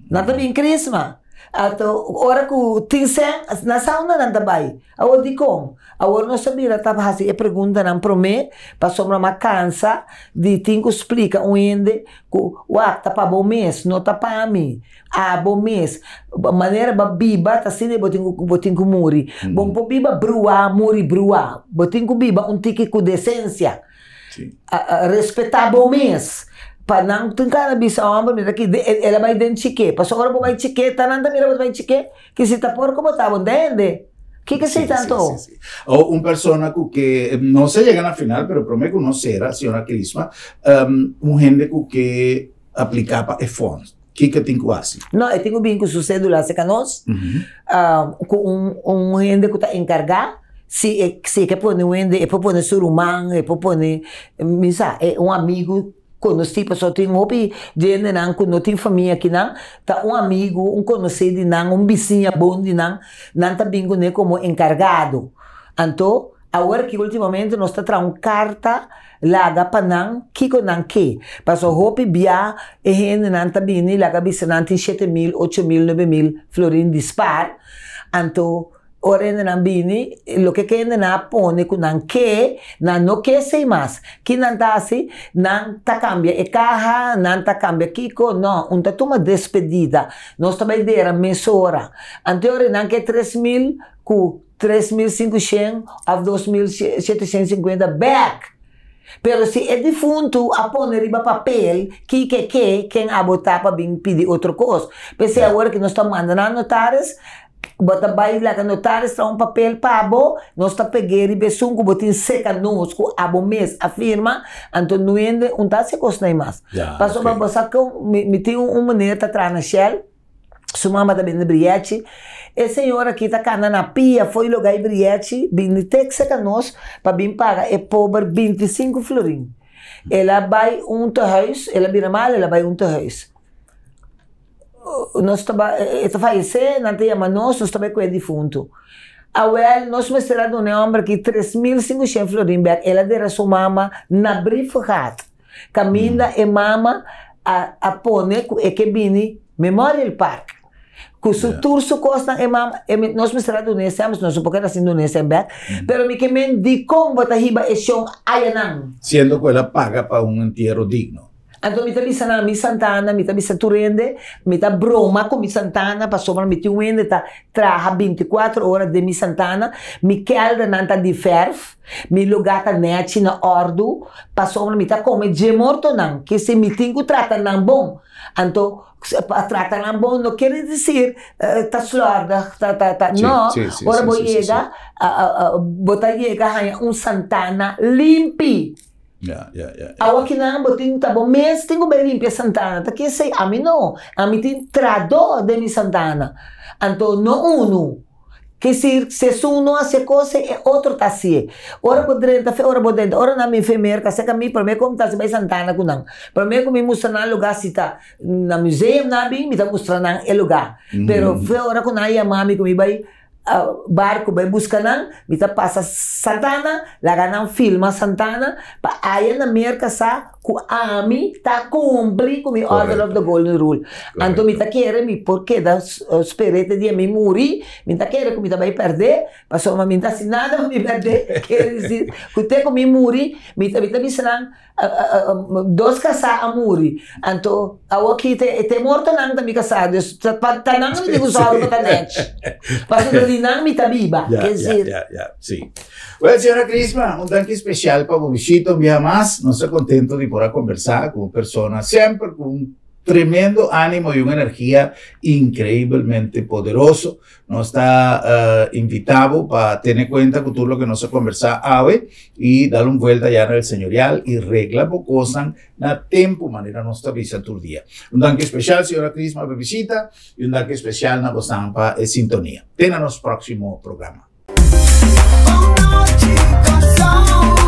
Nan ta bin Krisma. Anto ora ku tin sèn, nan sa unda nan ta bai. Awor dikon? Awor nos ta bira ta hasi e preguntanan promé, pasobra mi a kansa di tin ku splika un hende ku wak ta pa bo mes, no ta pa mi. Abo mes. Manera bo a biba ta asina bo tin ku bo tin ku muri. Bo no por biba bruá, muri bruá. Bo tin ku biba un tiki ku desensia. Respetá bo mes. Pa nan tin kana bisa homber mira ki el a bai den chike. Pasobra ora bo bai chike ta nan ta mira bo ta bai chike ki si ta porko bo ta bo ntende. Kiko esei tanto? O un persona ku ke no se yega na final pero prome ku no sera señora Crisma un hende ku ke apliká pa e fonds kiko e tin ku hasi? No e tin ku bin ku su sedula serka nos ku un hende ku ta enkargá. Si e si e ke pone un hende e por pone su ruman, e por pone mi sa e un amigu konosí pasobra tin hopi djendenan ku no tin famia akinan ta un amigu, un konosí di nan, un bisiña bon di nan, nan ta bin kuné komo enkargado. Anto awor aki ultimamente nos ta traha un karta laga pa nan kiko nan ke pasobra hopi bia e hendenan ta bini laga bisa nan tin shete mil, ocho mil, nuebe mil florin di spar anto Ora hendenan bini, loke ke hendenan a pone ku nan ke, nan no ke esei mas. Ki nan ta hasi? Nan ta kambia e kaha, nan ta kambia kiko? No, un ta tuma despedida. Nos ta bai dera mesora. Anto ora nan ke 3000 ku 3500 òf 2750 bèk. Pero si e difuntu a pone riba papel kiko e ke, ken abo ta pa bin pidi otro kos? P'esei awor ki nos ta manda nan notaris, bo ta bai laga notaris traha un papel pa bo, nos ta peg'é riba esun ku bo tin seka nos ku abo mes a firma, anto nuende un ta hasi e kosnan ei mas. Pasobra bo sa kon mi tin un meneer ta traha na Shell, Su mama ta bende briechi. E señor aki ta cana na pia fo'i loga e briechi bini tekse ka nos pa bin paga e pober 25 florin. El a bai un tehuis, el a bira mal, el a bai un tehuis. Nos ta bai, e ta fayece, nan ta yama nos, nos ta bai cu e difunto. Awel, nos mester a duna e homber aki 3500 florin bek. El a dera su mama na brievengat. Kaminda e mama a a pone ku e ke bini Memorial Park. Ku su tur su kosnan e mama e nos mester a duna esei nos no por keda sin duna esei bek pero mi ke men dikon bo ta hiba e shon ayanan. Siendo ku el a paga pa un entiero digno. Anto mi ta bisa nan mi santana mi ta bisa tur hende mi ta broma ku mi santana pasobra mi tin un hende ta traha 24 ora den mi santana mi keldernan ta di verf. Mi lugá ta nèchi na òrdu, pasobra mi ta kome dje mortonan, ke si mi tin ku trata nan bon. Anto, pa trata nan bon no kere desir ta slòrdig, ta, ta, ta, no. Ora bo yega, bo ta yega haña un santana limpi. Awa kinan bo tin, ta bo mes tin ku bai limpia santana. Ta kesei? Ami no. Ami tin tradó den mi santana. Anto, no unu. Ke si esun no hasi e kos e otro ta hasié. Ora bo drenta fe ora bo drenta. Ora nan mi enfermera ta seka mi prome ku mi ta hasi bai Santana ku nan. Prome ku mi mustra nan lugá si ta na museum nan a bin mi ta mustra nan e lugá. Pero fe ora ku nan a yama mi ku mi bai barku bai buska nan mi ta pasa Santana laga nan filma Santana pa aya na Merka sa ku ami ta kumpli ku mi Order of the Golden Rule. Anto mi ta kere mi por keda spera te dia mi muri, mi ta kere ku mi ta bai pèrdè, pasobra mi no ta hasi nada pa mi pèrdè, kere disi ku te ku mi muri, mi ta mi ta bisa nan dos kasá a muri, anto awoki te te mortonan ta mi kasá, dus ta ta nan mi tin ku sòru pa ta nèchi, pasobra di nan mi ta biba, ke disi. Well, señora Crisma, un danki special pa bo bishita un biaha mas. Nos ta contento di por a conversa cu un persona semper cu un tremendo animo y un energia increiblemente poderoso. Nos ta invita bo pa tene cuenta cu tur loke nos a conversa awe y dal un vuelta ya na El Señorial y regla bo cosnan na tempo manera nos ta bisa tur dia. Un danki special, señora Crisma, pa e bishita y un danki special na bosan pa e sintonia. Te na nos proximo programa. Un nochi corazón.